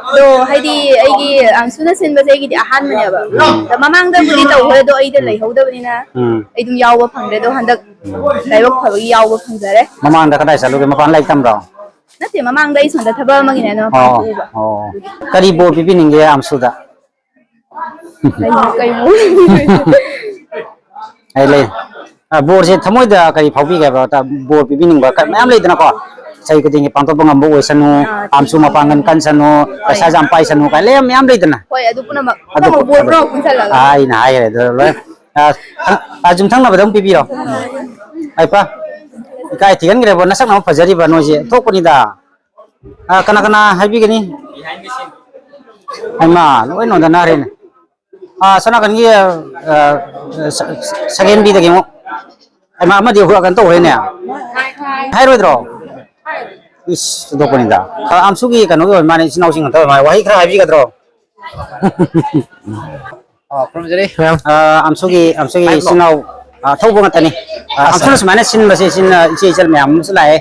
ꯑꯗꯣ ꯍꯥꯏꯗꯤ ꯑꯩꯒꯤ ꯑꯝꯁꯨꯅ ꯁꯤꯟꯕꯁꯦ ꯑꯩꯒꯤꯗꯤ ꯑꯍꯥꯟꯕꯅꯦꯕ꯫ ꯎꯝ꯫ ꯑꯗ ꯃꯃꯥꯡꯗꯕꯨꯗꯤ ꯇꯧꯈ꯭ꯔꯦ, ꯑꯗꯣ ꯑꯩꯗ ꯎꯝ꯫ ꯂꯩꯍꯧꯗꯕꯅꯤꯅ ꯎꯝ꯫ ꯑꯩ ꯑꯗꯨꯝ ꯌꯥꯎꯕ ꯐꯪꯗ꯭ꯔꯦ꯫ ꯑꯗꯣ ꯍꯟꯗꯛ ꯂꯥꯏꯕꯛ ꯐꯕꯒꯤ ꯌꯥꯎꯕ ꯐꯪꯖꯔꯦ꯫ ꯃꯃꯥꯡꯗ ꯀꯗꯥꯏ ꯆꯠꯂꯨꯒꯦ? ꯃꯄꯥꯟ ꯂꯥꯏꯔꯤꯛ ꯇꯝꯕ꯭ꯔꯣ? ꯅꯠꯇꯦ, ꯃꯃꯥꯡꯗ ꯑꯩ ꯁꯣꯝꯗ ꯊꯕꯛ ꯑꯃꯒꯤꯅꯦ ꯑꯗꯣ ꯃꯄꯥꯟ ꯑꯣ, ꯊꯣꯛꯎꯕ꯫ ꯑꯣ꯫ ꯀꯔꯤ ꯕꯣꯔ ꯄꯤꯕꯤꯅꯤꯡꯒꯦ ꯑꯝꯁꯨꯗ? ꯀꯩꯅꯣ, ꯀꯩꯅꯣ? ꯑꯩ ꯂꯩ꯫ ꯑ, ꯕꯣꯔꯁꯦ ꯊꯃꯣꯏꯗ ꯀꯔꯤ ꯐꯥꯎꯕꯤꯒꯦ ꯍꯥꯏꯕ? ꯕꯣꯔ ꯄꯤꯕꯤꯅꯤꯡꯕ ꯀ-, ꯃꯌꯥꯝ ꯂꯩꯗꯅꯀꯣ꯫ ꯆꯍꯤ ꯈꯨꯗꯤꯡꯒꯤ ꯄꯥꯡꯊꯣꯛꯄ ꯉꯝꯕ ꯑꯣꯏꯁꯅꯨ, ꯑꯥ, ꯑꯝꯁꯨ ꯃꯄꯥꯡꯒꯜ ꯀꯟꯁꯅꯨ, ꯍꯣꯏ꯫ ꯄꯩꯁꯥꯁꯨ ꯌꯥꯝ ꯄꯥꯏꯁꯅꯨ ꯀꯥꯏ ꯂꯩ ꯃꯌꯥꯝ ꯂꯩꯗꯅ꯫ ꯍꯣꯏ, ꯑꯗꯨ ꯄꯨꯝꯅꯃꯛ, ꯑꯗꯨ ꯄꯨꯝꯅꯃꯛ ꯕꯣꯔ ꯄꯨꯝꯅꯃꯛ ꯄꯨꯟꯁꯜꯂꯒ꯫ ꯑꯥ, ꯑꯩꯅ ꯍꯥꯏꯈ꯭ꯔꯦ ꯑꯗꯨ ꯂꯣꯏ꯫ ꯑ, ꯑ, ꯌꯨꯝꯊꯪꯅꯕꯗ ꯑꯃꯨꯛ ꯄꯤꯕꯤꯔꯣ꯫ ꯍꯥꯏꯄ, ꯏꯀꯥꯏ ꯊꯤꯒꯟꯈ꯭ꯔꯦꯕꯣ, ꯅꯁꯛꯅ ꯑꯃꯨꯛ ꯐꯖꯔꯤꯕ ꯅꯣꯏꯁꯦ, ꯊꯣꯛꯄꯅꯤꯗ꯫ ꯑ, ꯀꯅꯥ ꯀꯅꯥ ꯍꯥꯏꯕꯤꯒꯅꯤ? ꯍꯩꯃꯥ, ꯂꯣꯏ ꯅꯣꯟꯗꯅꯈ꯭ꯔꯦꯅꯦ꯫ ꯑ, ꯁꯣꯝ ꯅꯥꯀꯟꯒꯤ, ꯑ, ꯑ, ꯁ-, ꯁ-, ꯁꯦꯀꯦꯟ ꯕꯤꯗꯒꯤ ꯑꯃꯨꯛ꯫ ꯍꯩꯃꯥ, ꯑꯃꯗꯤ ꯍꯨꯔꯛ ꯀꯩꯅꯣ ꯇꯧꯈ꯭ꯔꯦꯅꯦ꯫ ꯍꯥꯏꯔꯣꯏꯗ꯭ꯔꯣ? ꯏꯁ, ꯊꯣꯛꯄꯅꯤꯗ꯫ ꯑ, ꯑꯝꯁꯨꯒꯤ ꯀꯩꯅꯣꯒꯤ ꯑꯣꯏ ꯃꯥꯅꯦ, ꯏꯆꯤꯟ ꯏꯅꯥꯎꯁꯤꯡ ꯉꯥꯛꯇ ꯑꯣꯏ ꯃꯥꯅꯦ꯫ ꯋꯥꯍꯩ ꯈꯔ ꯍꯥꯏꯕꯤꯒꯗ꯭ꯔꯣ? ꯑ, ꯈꯨꯔꯨꯝꯖꯔꯤ, ꯃꯌꯥꯝ꯫ ꯑ, ꯑꯝꯁꯨꯒꯤ, ꯑꯝꯁꯨꯒꯤ ꯏꯆꯤꯟ ꯏꯅꯥꯎ, ꯑ, ꯊꯧꯕ ꯉꯥꯛꯇꯅꯤ꯫ ꯑ, ꯑꯁ꯫ ꯑꯝꯁꯨꯅ ꯁꯨꯃꯥꯏꯅ ꯁꯤꯟꯕꯁꯦ, ꯏꯆꯤꯟ, ꯏꯆꯦ ꯏꯆꯜ ꯃꯌꯥꯝ ꯑꯃꯁꯨ ꯂꯥꯛꯑꯦ꯫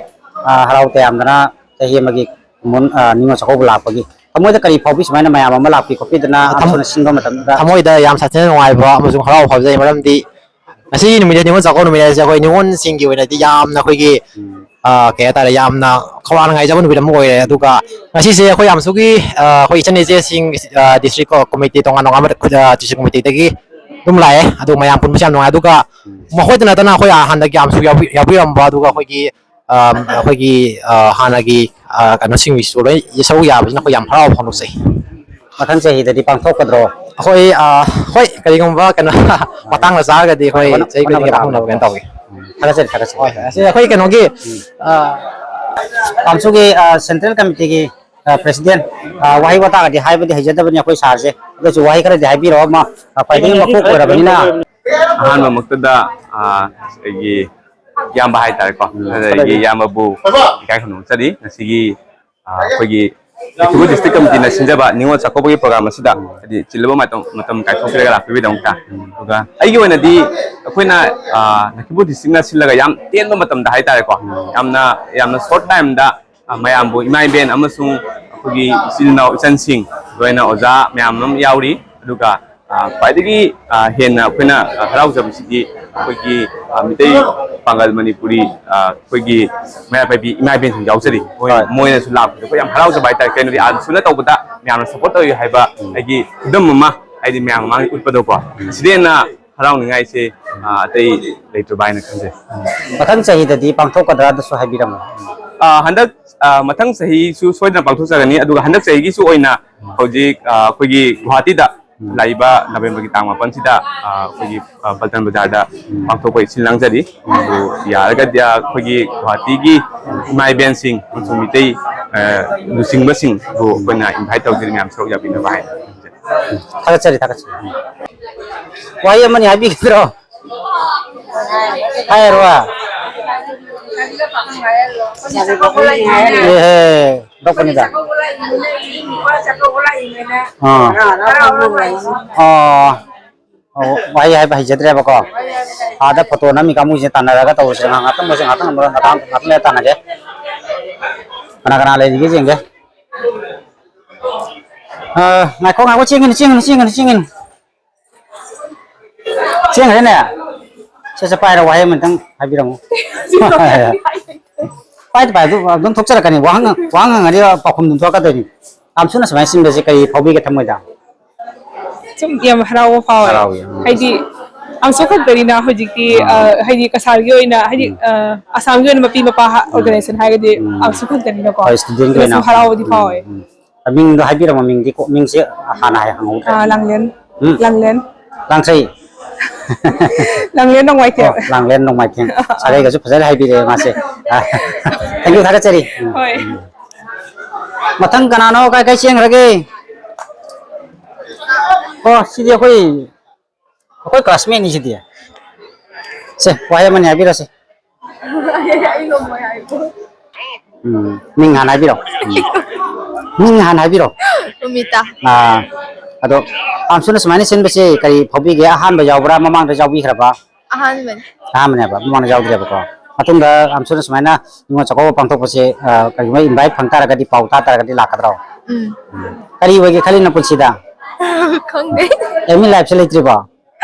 ꯑ, ꯍꯔꯥꯎ ꯇꯌꯥꯝꯗꯅ ꯆꯍꯤ ꯑꯃꯒꯤ ꯀꯨꯝꯑꯣꯟ, ꯑ, ꯅꯤꯉꯣꯜ ꯆꯥꯛꯀꯧꯕ ꯂꯥꯛꯄꯒꯤ ꯊꯃꯣꯏꯗ ꯀꯔꯤ ꯐꯥꯎꯕꯤ? ꯁꯨꯃꯥꯏꯅ ꯃꯌꯥꯝ ꯑꯃ ꯂꯥꯛꯄꯤ ꯈꯣꯠꯄꯤꯗꯅ ꯊꯝ-, ꯑꯝꯁꯨꯅ ꯁꯤꯟꯕ ꯃꯇꯝꯗ꯫ ꯊꯃꯣꯏꯗ ꯌꯥꯝ ꯁꯥꯊꯤꯅ ꯅꯨꯡꯉꯥꯏꯕ ꯑꯃꯁꯨꯡ ꯍꯔꯥꯎ ꯐꯥꯎꯖꯩ, ꯃꯔꯝꯗꯤ ꯉꯁꯤꯒꯤ ꯅꯨꯃꯤꯠ ꯅꯤꯉꯣꯜ ꯆꯥꯛꯀꯧꯕ ꯅꯨꯃꯤꯠ ꯍꯥꯏꯁꯦ ꯑꯩꯈꯣꯏ ꯅꯤꯉꯣꯜꯁꯤꯡꯒꯤ ꯑꯣꯏꯅꯗꯤ ꯌꯥꯝꯅ ꯑꯩꯈꯣꯏꯒꯤ, ꯎꯝ꯫ ꯑ, ꯀꯩ ꯍꯥꯏꯇꯥꯔꯦ, ꯌꯥꯝꯅ ꯈꯧꯔꯥꯡꯅ ꯅꯨꯡꯉꯥꯏꯖꯕ ꯅꯨꯃꯤꯠ ꯑꯃ ꯑꯣꯏꯔꯦ꯫ ꯑꯗꯨꯒ ꯉꯁꯤꯁꯦ ꯑꯩꯈꯣꯏ ꯌꯥꯝꯁꯨꯒꯤ, ꯑ, ꯑꯩꯈꯣꯏ ꯏꯆꯟ ꯏꯆꯦꯁꯤꯡ, ꯑ, district committee ꯇꯣꯉꯥꯟ ꯇꯣꯉꯥꯟꯕ, ꯑ, district committeeꯗꯒꯤ ꯑꯗꯨꯝ ꯂꯥꯛꯑꯦ꯫ ꯑꯗꯨ ꯃꯌꯥꯝ ꯄꯨꯟꯕꯁꯦ ꯌꯥꯝ ꯅꯨꯡꯉꯥꯏ꯫ ꯑꯗꯨꯒ ꯎꯝ꯫ ꯃꯈꯣꯏꯗ ꯅꯠꯇꯅ ꯑꯩꯈꯣꯏ ꯍꯥꯟꯅꯗꯒꯤ ꯌꯥꯝꯁꯨ ꯌꯥꯎꯕꯤ-, ꯌꯥꯎꯕꯤꯔꯝꯕ, ꯑꯗꯨꯒ ꯑꯩꯈꯣꯏꯒꯤ, ꯑ, ꯑꯩꯈꯣꯏꯒꯤ, ꯑ, ꯍꯥꯟꯅꯒꯤ, ꯑ, ꯀꯩꯅꯣꯁꯤꯡꯒꯤꯁꯨ ꯂꯣꯏ ꯁꯔꯨꯛ ꯌꯥꯕꯁꯤꯅ ꯑꯩꯈꯣꯏ ꯌꯥꯝ ꯍꯔꯥꯎꯕ ꯐꯣꯡꯗꯣꯛꯆꯩ꯫ ꯃꯊꯪ ꯆꯍꯤꯗꯗꯤ ꯄꯥꯡꯊꯣꯛꯀꯗ꯭ꯔꯣ? ꯑꯩꯈꯣꯏ, ꯑ, ꯍꯣꯏ, ꯀꯔꯤꯒꯨꯝꯕ ꯀꯩꯅꯣ ꯃꯇꯥꯡꯗ ꯆꯥꯔꯒꯗꯤ ꯑꯩꯈꯣꯏ ꯍꯣꯠꯅ-, ꯆꯍꯤ ꯈꯨꯗꯤꯡꯒꯤ ꯍꯣꯠꯅꯕ ꯄꯥꯡꯊꯣꯛꯅꯕ ꯇꯥꯕꯅꯤ꯫ ꯀꯩꯅꯣ ꯇꯧꯒꯦ꯫ ꯎꯝ, ꯊꯥꯒꯠꯆꯔꯤ, ꯊꯥꯒꯠꯆꯔꯤ꯫ ꯍꯣꯏ, ꯑꯁꯤ ꯑꯩꯈꯣꯏ ꯀꯩꯅꯣꯒꯤ, ꯎꯝ꯫ ꯑ, ꯑꯝꯁꯨꯒꯤ, ꯑ, central committeeꯒꯤ, ꯑ, president, ꯑ, ꯋꯥꯍꯩ ꯋꯥꯇꯥꯒꯗꯤ ꯍꯥꯏꯕꯗꯤ ꯍꯩꯖꯗꯕꯅꯤ ꯑꯩꯈꯣꯏ sirꯁꯦ꯫ ꯑꯗꯨꯁꯨ ꯋꯥꯍꯩ ꯈꯔꯗꯤ ꯍꯥꯏꯕꯤꯔꯛꯑꯣ, ꯃꯥ, ꯑ, ꯈ꯭ꯋꯥꯏꯗꯒꯤ ꯃꯀꯣꯛ ꯑꯣꯏꯔꯕꯅꯤꯅ꯫ ꯑꯍꯥꯟꯕꯃꯛꯇꯗ, ꯑ, ꯑꯩꯒꯤ ꯏꯌꯥꯝꯕ ꯍꯥꯏꯇꯥꯔꯦꯀꯣ, ꯎꯝ, ꯑꯗꯒꯤ ꯏꯌꯥꯝꯕꯕꯨ ꯏꯀꯥꯏ ꯈꯨꯝꯅꯕ ꯆꯠꯂꯤ꯫ ꯉꯁꯤꯒꯤ ꯑ, ꯑꯩꯈꯣꯏꯒꯤ ꯂꯩꯀꯣꯜ district committeeꯅ ꯁꯤꯟꯖꯕ ꯅꯤꯉꯣꯜ ꯆꯥꯛꯀꯧꯕꯒꯤ program ꯑꯁꯤꯗ ꯍꯥꯏꯗꯤ ꯆꯤꯜꯂꯕ ꯃꯇꯝ, ꯃꯇꯝ ꯀꯥꯏꯊꯣꯛꯄꯤꯔꯒ ꯂꯥꯛꯄꯤꯕꯒꯤꯗꯃꯛꯇ꯫ ꯑꯗꯨꯒ ꯑꯩꯒꯤ ꯑꯣꯏꯅꯗꯤ ꯑꯩꯈꯣꯏꯅ, ꯑ, ꯂꯩꯀꯣꯜ districtꯅ ꯁꯤꯜꯂꯒ ꯌꯥꯝ ꯇꯦꯟꯕ ꯃꯇꯝꯗ ꯍꯥꯏꯇꯥꯔꯦꯀꯣ, ꯌꯥꯝꯅ, ꯌꯥꯝꯅ short timeꯗ ꯑ, ꯃꯌꯥꯝꯕꯨ, ꯏꯃꯥ ꯏꯕꯦꯟ ꯑꯃꯁꯨꯡ ꯑꯩꯈꯣꯏꯒꯤ ꯏꯆꯤꯜ ꯏꯅꯥꯎ ꯏꯆꯟꯁꯤꯡ, ꯂꯣꯏꯅ ꯑꯣꯖꯥ ꯃꯌꯥꯝ ꯑꯃ ꯌꯥꯎꯔꯤ꯫ ꯑꯗꯨꯒ, ꯑ, ꯈ꯭ꯋꯥꯏꯗꯒꯤ, ꯑ, ꯍꯦꯟꯅ ꯑꯩꯈꯣꯏꯅ, ꯑ, ꯍꯔꯥꯎꯖꯕꯁꯤꯗꯤ ꯑꯩꯈꯣꯏꯒꯤ, ꯑ, ꯃꯤꯇꯩ ꯄꯥꯡꯒꯜ ꯃꯅꯤꯄꯨꯔꯤ, ꯑ, ꯑꯩꯈꯣꯏꯒꯤ ꯃꯩꯔꯥ ꯄꯥꯏꯕꯤ ꯏꯃꯥ ꯏꯕꯦꯟꯁꯤꯡ ꯌꯥꯎꯖꯔꯤ꯫ ꯃꯣꯏ-, ꯍꯣꯏ꯫ ꯃꯣꯏꯅꯁꯨ ꯂꯥꯛꯄꯗ ꯑꯩꯈꯣꯏ ꯌꯥꯝ ꯍꯔꯥꯎꯖꯕ ꯍꯥꯏꯇꯥꯔꯦ꯫ ꯀꯩꯅꯣꯗꯤ, ꯑ, ꯁꯨꯅ ꯇꯧꯕꯗ ꯃꯌꯥꯝꯅ ꯁꯞꯄꯣꯔꯠ ꯇꯧꯋꯤ ꯍꯥꯏꯕ ꯎꯝ꯫ ꯑꯩꯒꯤ ꯈꯨꯗꯝ ꯑꯃ, ꯍꯥꯏꯗꯤ, ꯃꯌꯥꯝ ꯃꯃꯥꯡꯗ ꯎꯠꯄꯗꯀꯣ, ꯎꯝ꯫ ꯁꯤꯗꯩ ꯍꯦꯟꯅ ꯍꯔꯥꯎꯅꯤꯡꯉꯥꯏꯁꯦ, ꯑ, ꯑꯇꯩ ꯂꯩꯇ꯭ꯔꯕ ꯍꯥꯏꯅ ꯈꯟꯖꯩ꯫ ꯃꯊꯪ ꯆꯍꯤꯗꯗꯤ ꯄꯥꯡꯊꯣꯛꯀꯗ꯭ꯔꯥ? ꯑꯗꯨꯁꯨ ꯍꯥꯏꯕꯤꯔꯝꯃꯣ꯫ ꯑ, ꯍꯟꯗꯛ, ꯑ, ꯃꯊꯪ ꯆꯍꯤꯁꯨ ꯁꯣꯏꯗꯅ ꯄꯥꯡꯊꯣꯛꯆꯒꯅꯤ꯫ ꯑꯗꯨꯒ ꯍꯟꯗꯛ ꯆꯍꯤꯒꯤꯁꯨ ꯑꯣꯏꯅ ꯍꯧꯖꯤꯛ, ꯑ, ꯑꯩꯈꯣꯏꯒꯤ ꯒꯨꯍꯥꯇꯤꯗ ꯎꯝ꯫ ꯂꯥꯛꯏꯕ ꯅꯕꯦꯝꯕꯔꯒꯤ ꯇꯥꯡ ꯃꯥꯄꯟꯁꯤꯗ, ꯑ, ꯑꯩꯈꯣꯏꯒꯤ, ꯑ, ꯄꯜꯇꯟ ꯕꯖꯥꯔꯗ ꯎꯝ꯫ ꯄꯥꯡꯊꯣꯛꯄꯒꯤ ꯁꯤꯜ ꯂꯥꯡꯖꯔꯤ꯫ ꯎꯝ꯫ ꯑꯗꯨ ꯌꯥꯔꯒꯗꯤ, ꯑ, ꯑꯩꯈꯣꯏꯒꯤ ꯒꯨꯍꯥꯇꯤꯒꯤ ꯏꯃꯥ ꯏꯕꯦꯟꯁꯤꯡ ꯑꯃꯁꯨꯡ ꯃꯤꯇꯩ, ꯑ, ꯂꯨꯆꯤꯡꯕꯁꯤꯡꯕꯨ ꯑꯩꯈꯣꯏꯅ ꯏꯟꯚꯥꯏꯠ ꯇꯧꯖꯔꯤ, ꯃꯌꯥꯝ ꯁꯔꯨꯛ ꯌꯥꯕꯤꯅꯕ ꯍꯥꯏꯅ ꯈꯟꯖꯩ꯫ ꯊꯥꯒꯠꯆꯔꯤ, ꯊꯥꯒꯠꯆꯔꯤ꯫ ꯋꯥꯍꯩ ꯑꯃꯅꯤ ꯍꯥꯏꯕꯤꯒꯗ꯭ꯔꯣ? ꯍꯥꯏꯔꯣ꯫ ꯑꯦꯍꯦ, ꯗꯣꯛꯄꯅꯤꯗ꯫ ꯑꯥ꯫ ꯑꯣ, ꯑꯣ, ꯋꯥꯍꯩ ꯍꯥꯏꯕ ꯍꯩꯖꯗ꯭ꯔꯦꯕꯀꯣ꯫ ꯑꯥꯗ ꯐꯣꯇꯣ ꯅꯝꯃꯤ ꯀꯥꯡꯕꯨꯁꯦ ꯇꯥꯟꯅꯔꯒ ꯇꯧꯔꯁꯤꯔ? ꯉꯥꯏꯍꯥꯛꯇꯪ ꯃꯣꯏꯁꯦ ꯉꯥꯏꯍꯥꯛꯇꯪ ꯉꯥꯏꯍꯥꯛꯇꯪ ꯂꯩꯔ ꯇꯥꯟꯅꯒꯦ꯫ ꯀꯅꯥ ꯀꯅꯥ ꯂꯩꯔꯤꯒꯦ ꯌꯦꯡꯒꯦ꯫ ꯑ, ꯉꯥꯏꯈꯣ, ꯉꯥꯏꯈꯣ, ꯆꯦꯟꯒꯅꯨ, ꯆꯦꯟꯒꯅꯨ, ꯆꯦꯟꯒꯅꯨ꯫ ꯆꯦꯟꯈ꯭ꯔꯦꯅꯦ? ꯁꯦ, ꯁꯦ, ꯄꯥꯏꯔꯣ, ꯋꯥꯍꯩ ꯑꯃꯇꯪ ꯍꯥꯏꯕꯤꯔꯝꯃꯨ꯫ ꯄꯥꯏꯗ ꯄꯥꯏ, ꯑꯗꯨ ꯑꯗꯨꯝ ꯊꯣꯛꯆꯔꯛꯀꯅꯤ꯫ ꯋꯥꯍꯪ, ꯋꯥꯍꯪ ꯍꯪꯉꯗꯤ ꯄꯥꯎꯈꯨꯝ ꯑꯗꯨꯝ ꯊꯣꯛꯂꯛꯀꯗꯣꯏꯅꯤ꯫ ꯌꯥꯝ ꯊꯨꯅ ꯁꯨꯃꯥꯏꯅ ꯁꯤꯟꯕꯁꯦ ꯀꯔꯤ ꯐꯥꯎꯕꯤꯒꯦ ꯊꯃꯣꯏꯗ? ꯁꯨꯝ ꯌꯥꯝ ꯍꯔꯥꯎꯕ ꯐꯥꯎꯋꯦ꯫ ꯍꯔꯥꯎꯋꯤ, ꯎꯝ꯫ ꯍꯥꯏꯗꯤ, ꯌꯥꯝ ꯆꯥꯎꯈꯠꯄꯅꯤꯅ ꯍꯧꯖꯤꯛꯇꯤ, ꯎꯝ꯫ ꯑ, ꯍꯥꯏꯗꯤ, ꯀꯁꯥꯔꯒꯤ ꯑꯣꯏꯅ, ꯍꯥꯏꯗꯤ, ꯎꯝ꯫ ꯑ, ꯑꯁꯥꯝꯒꯤ ꯑꯣꯏꯅ ꯃꯄꯤ ꯃꯄꯥ ꯎꯝ꯫ ꯑꯣꯔꯒꯅꯥꯏꯖꯦꯁꯟ ꯍꯥꯏꯔꯒꯗꯤ ꯎꯝ꯫ ꯌꯥꯝ ꯆꯥꯎꯈꯠꯄꯅꯤꯅꯀꯣ꯫ ꯍꯣꯏ, ꯁ꯭ꯇꯨꯗꯦꯟꯒꯤ ꯑꯗꯨꯅ ꯑꯣꯏꯅ꯫ ꯁꯨꯝ ꯍꯔꯥꯎꯕꯗꯤ ꯎꯝ, ꯐꯥꯎꯋꯦ꯫ ꯎꯝ꯫ ꯃꯤꯡꯗꯣ ꯍꯥꯏꯕꯤꯔꯝꯃꯣ, ꯃꯤꯡꯗꯤ ꯀꯣ-, ꯃꯤꯡꯁꯦ ꯍꯥꯟꯅ ꯍꯥꯏ-, ꯍꯪꯍꯧꯗ꯭ꯔꯦ꯫ ꯑꯥ, ꯂꯥꯡꯂꯦꯟ꯫ ꯎꯝ? ꯂꯥꯡꯂꯦꯟ꯫ ꯂꯥꯡꯊ꯭ꯔꯩ꯫ ꯂꯥꯡꯂꯦꯟ ꯅꯣꯡꯃꯥꯏꯊꯦꯝ꯫ ꯑꯣ, ꯂꯥꯡꯂꯦꯟ ꯅꯣꯡꯃꯥꯏꯊꯦꯝ꯫ ꯁꯥꯒꯩꯒꯁꯨ ꯐꯖꯅ ꯍꯥꯏꯕꯤꯔꯛꯑꯦ ꯃꯥꯁꯦ꯫ ꯑꯥ, thank you, ꯊꯥꯒꯠꯆꯔꯤ꯫ ꯎꯝ꯫ ꯍꯣꯏ꯫ ꯃꯊꯪ ꯀꯅꯥꯅꯣ? ꯀꯥꯏ ꯀꯥꯏ ꯆꯦꯟꯈ꯭ꯔꯒꯦ? ꯑꯣ, ꯁꯤꯗꯤ ꯑꯩꯈꯣꯏ, ꯑꯩꯈꯣꯏ classmate ꯅꯤ ꯁꯤꯗꯤ꯫ ꯁꯦ, ꯋꯥꯍꯩ ꯑꯃꯅꯤ ꯍꯥꯏꯕꯤꯔꯣꯁꯦ꯫ ꯑꯩ ꯉꯝꯃꯣꯏ ꯍꯥꯏꯕ꯫ ꯎꯝ, ꯃꯤꯡ ꯍꯥꯟꯅ ꯍꯥꯏꯕꯤꯔꯣ꯫ ꯎꯝ꯫ ꯃꯤꯡ ꯍꯥꯟꯅ ꯍꯥꯏꯕꯤꯔꯣ꯫ ꯎꯃꯤꯇꯥ꯫ ꯑꯥ, ꯑꯗꯣ, ꯄꯥꯝꯁꯨꯅ ꯁꯨꯃꯥꯏꯅ ꯁꯤꯟꯕꯁꯦ ꯀꯔꯤ ꯐꯥꯎꯕꯤꯒꯦ? ꯑꯍꯥꯟꯕ ꯌꯥꯎꯕ꯭ꯔꯥ, ꯃꯃꯥꯡꯗ ꯌꯥꯎꯕꯤꯈ꯭ꯔꯕ? ꯑꯍꯥꯟꯕꯅꯦ꯫ ꯑꯍꯥꯟꯕꯅꯦꯕ, ꯃꯃꯥꯡꯗ ꯌꯥꯎꯗ꯭ꯔꯦꯕꯀꯣ꯫ ꯃꯇꯨꯡꯗ ꯌꯥꯝ ꯊꯨꯅ ꯁꯨꯃꯥꯏꯅ ꯅꯤꯉꯣꯜ ꯆꯥꯛꯀꯧꯕ ꯄꯥꯡꯊꯣꯛꯄꯁꯦ, ꯑ, ꯀꯔꯤꯒꯨꯝꯕ invite ꯐꯪ ꯇꯥꯔꯒꯗꯤ, ꯄꯥꯎ ꯇꯥ ꯇꯥꯔꯒꯗꯤ ꯂꯥꯛꯀꯗ꯭ꯔꯣ? ꯎꯝ꯫ ꯀꯔꯤ ꯑꯣꯏꯒꯦ ꯈꯜꯂꯤꯅꯣ ꯄꯨꯟꯁꯤꯗ? ꯈꯪꯗꯦ꯫ Aim in life ꯁꯦ ꯂꯩꯇ꯭ꯔꯤꯕꯣ?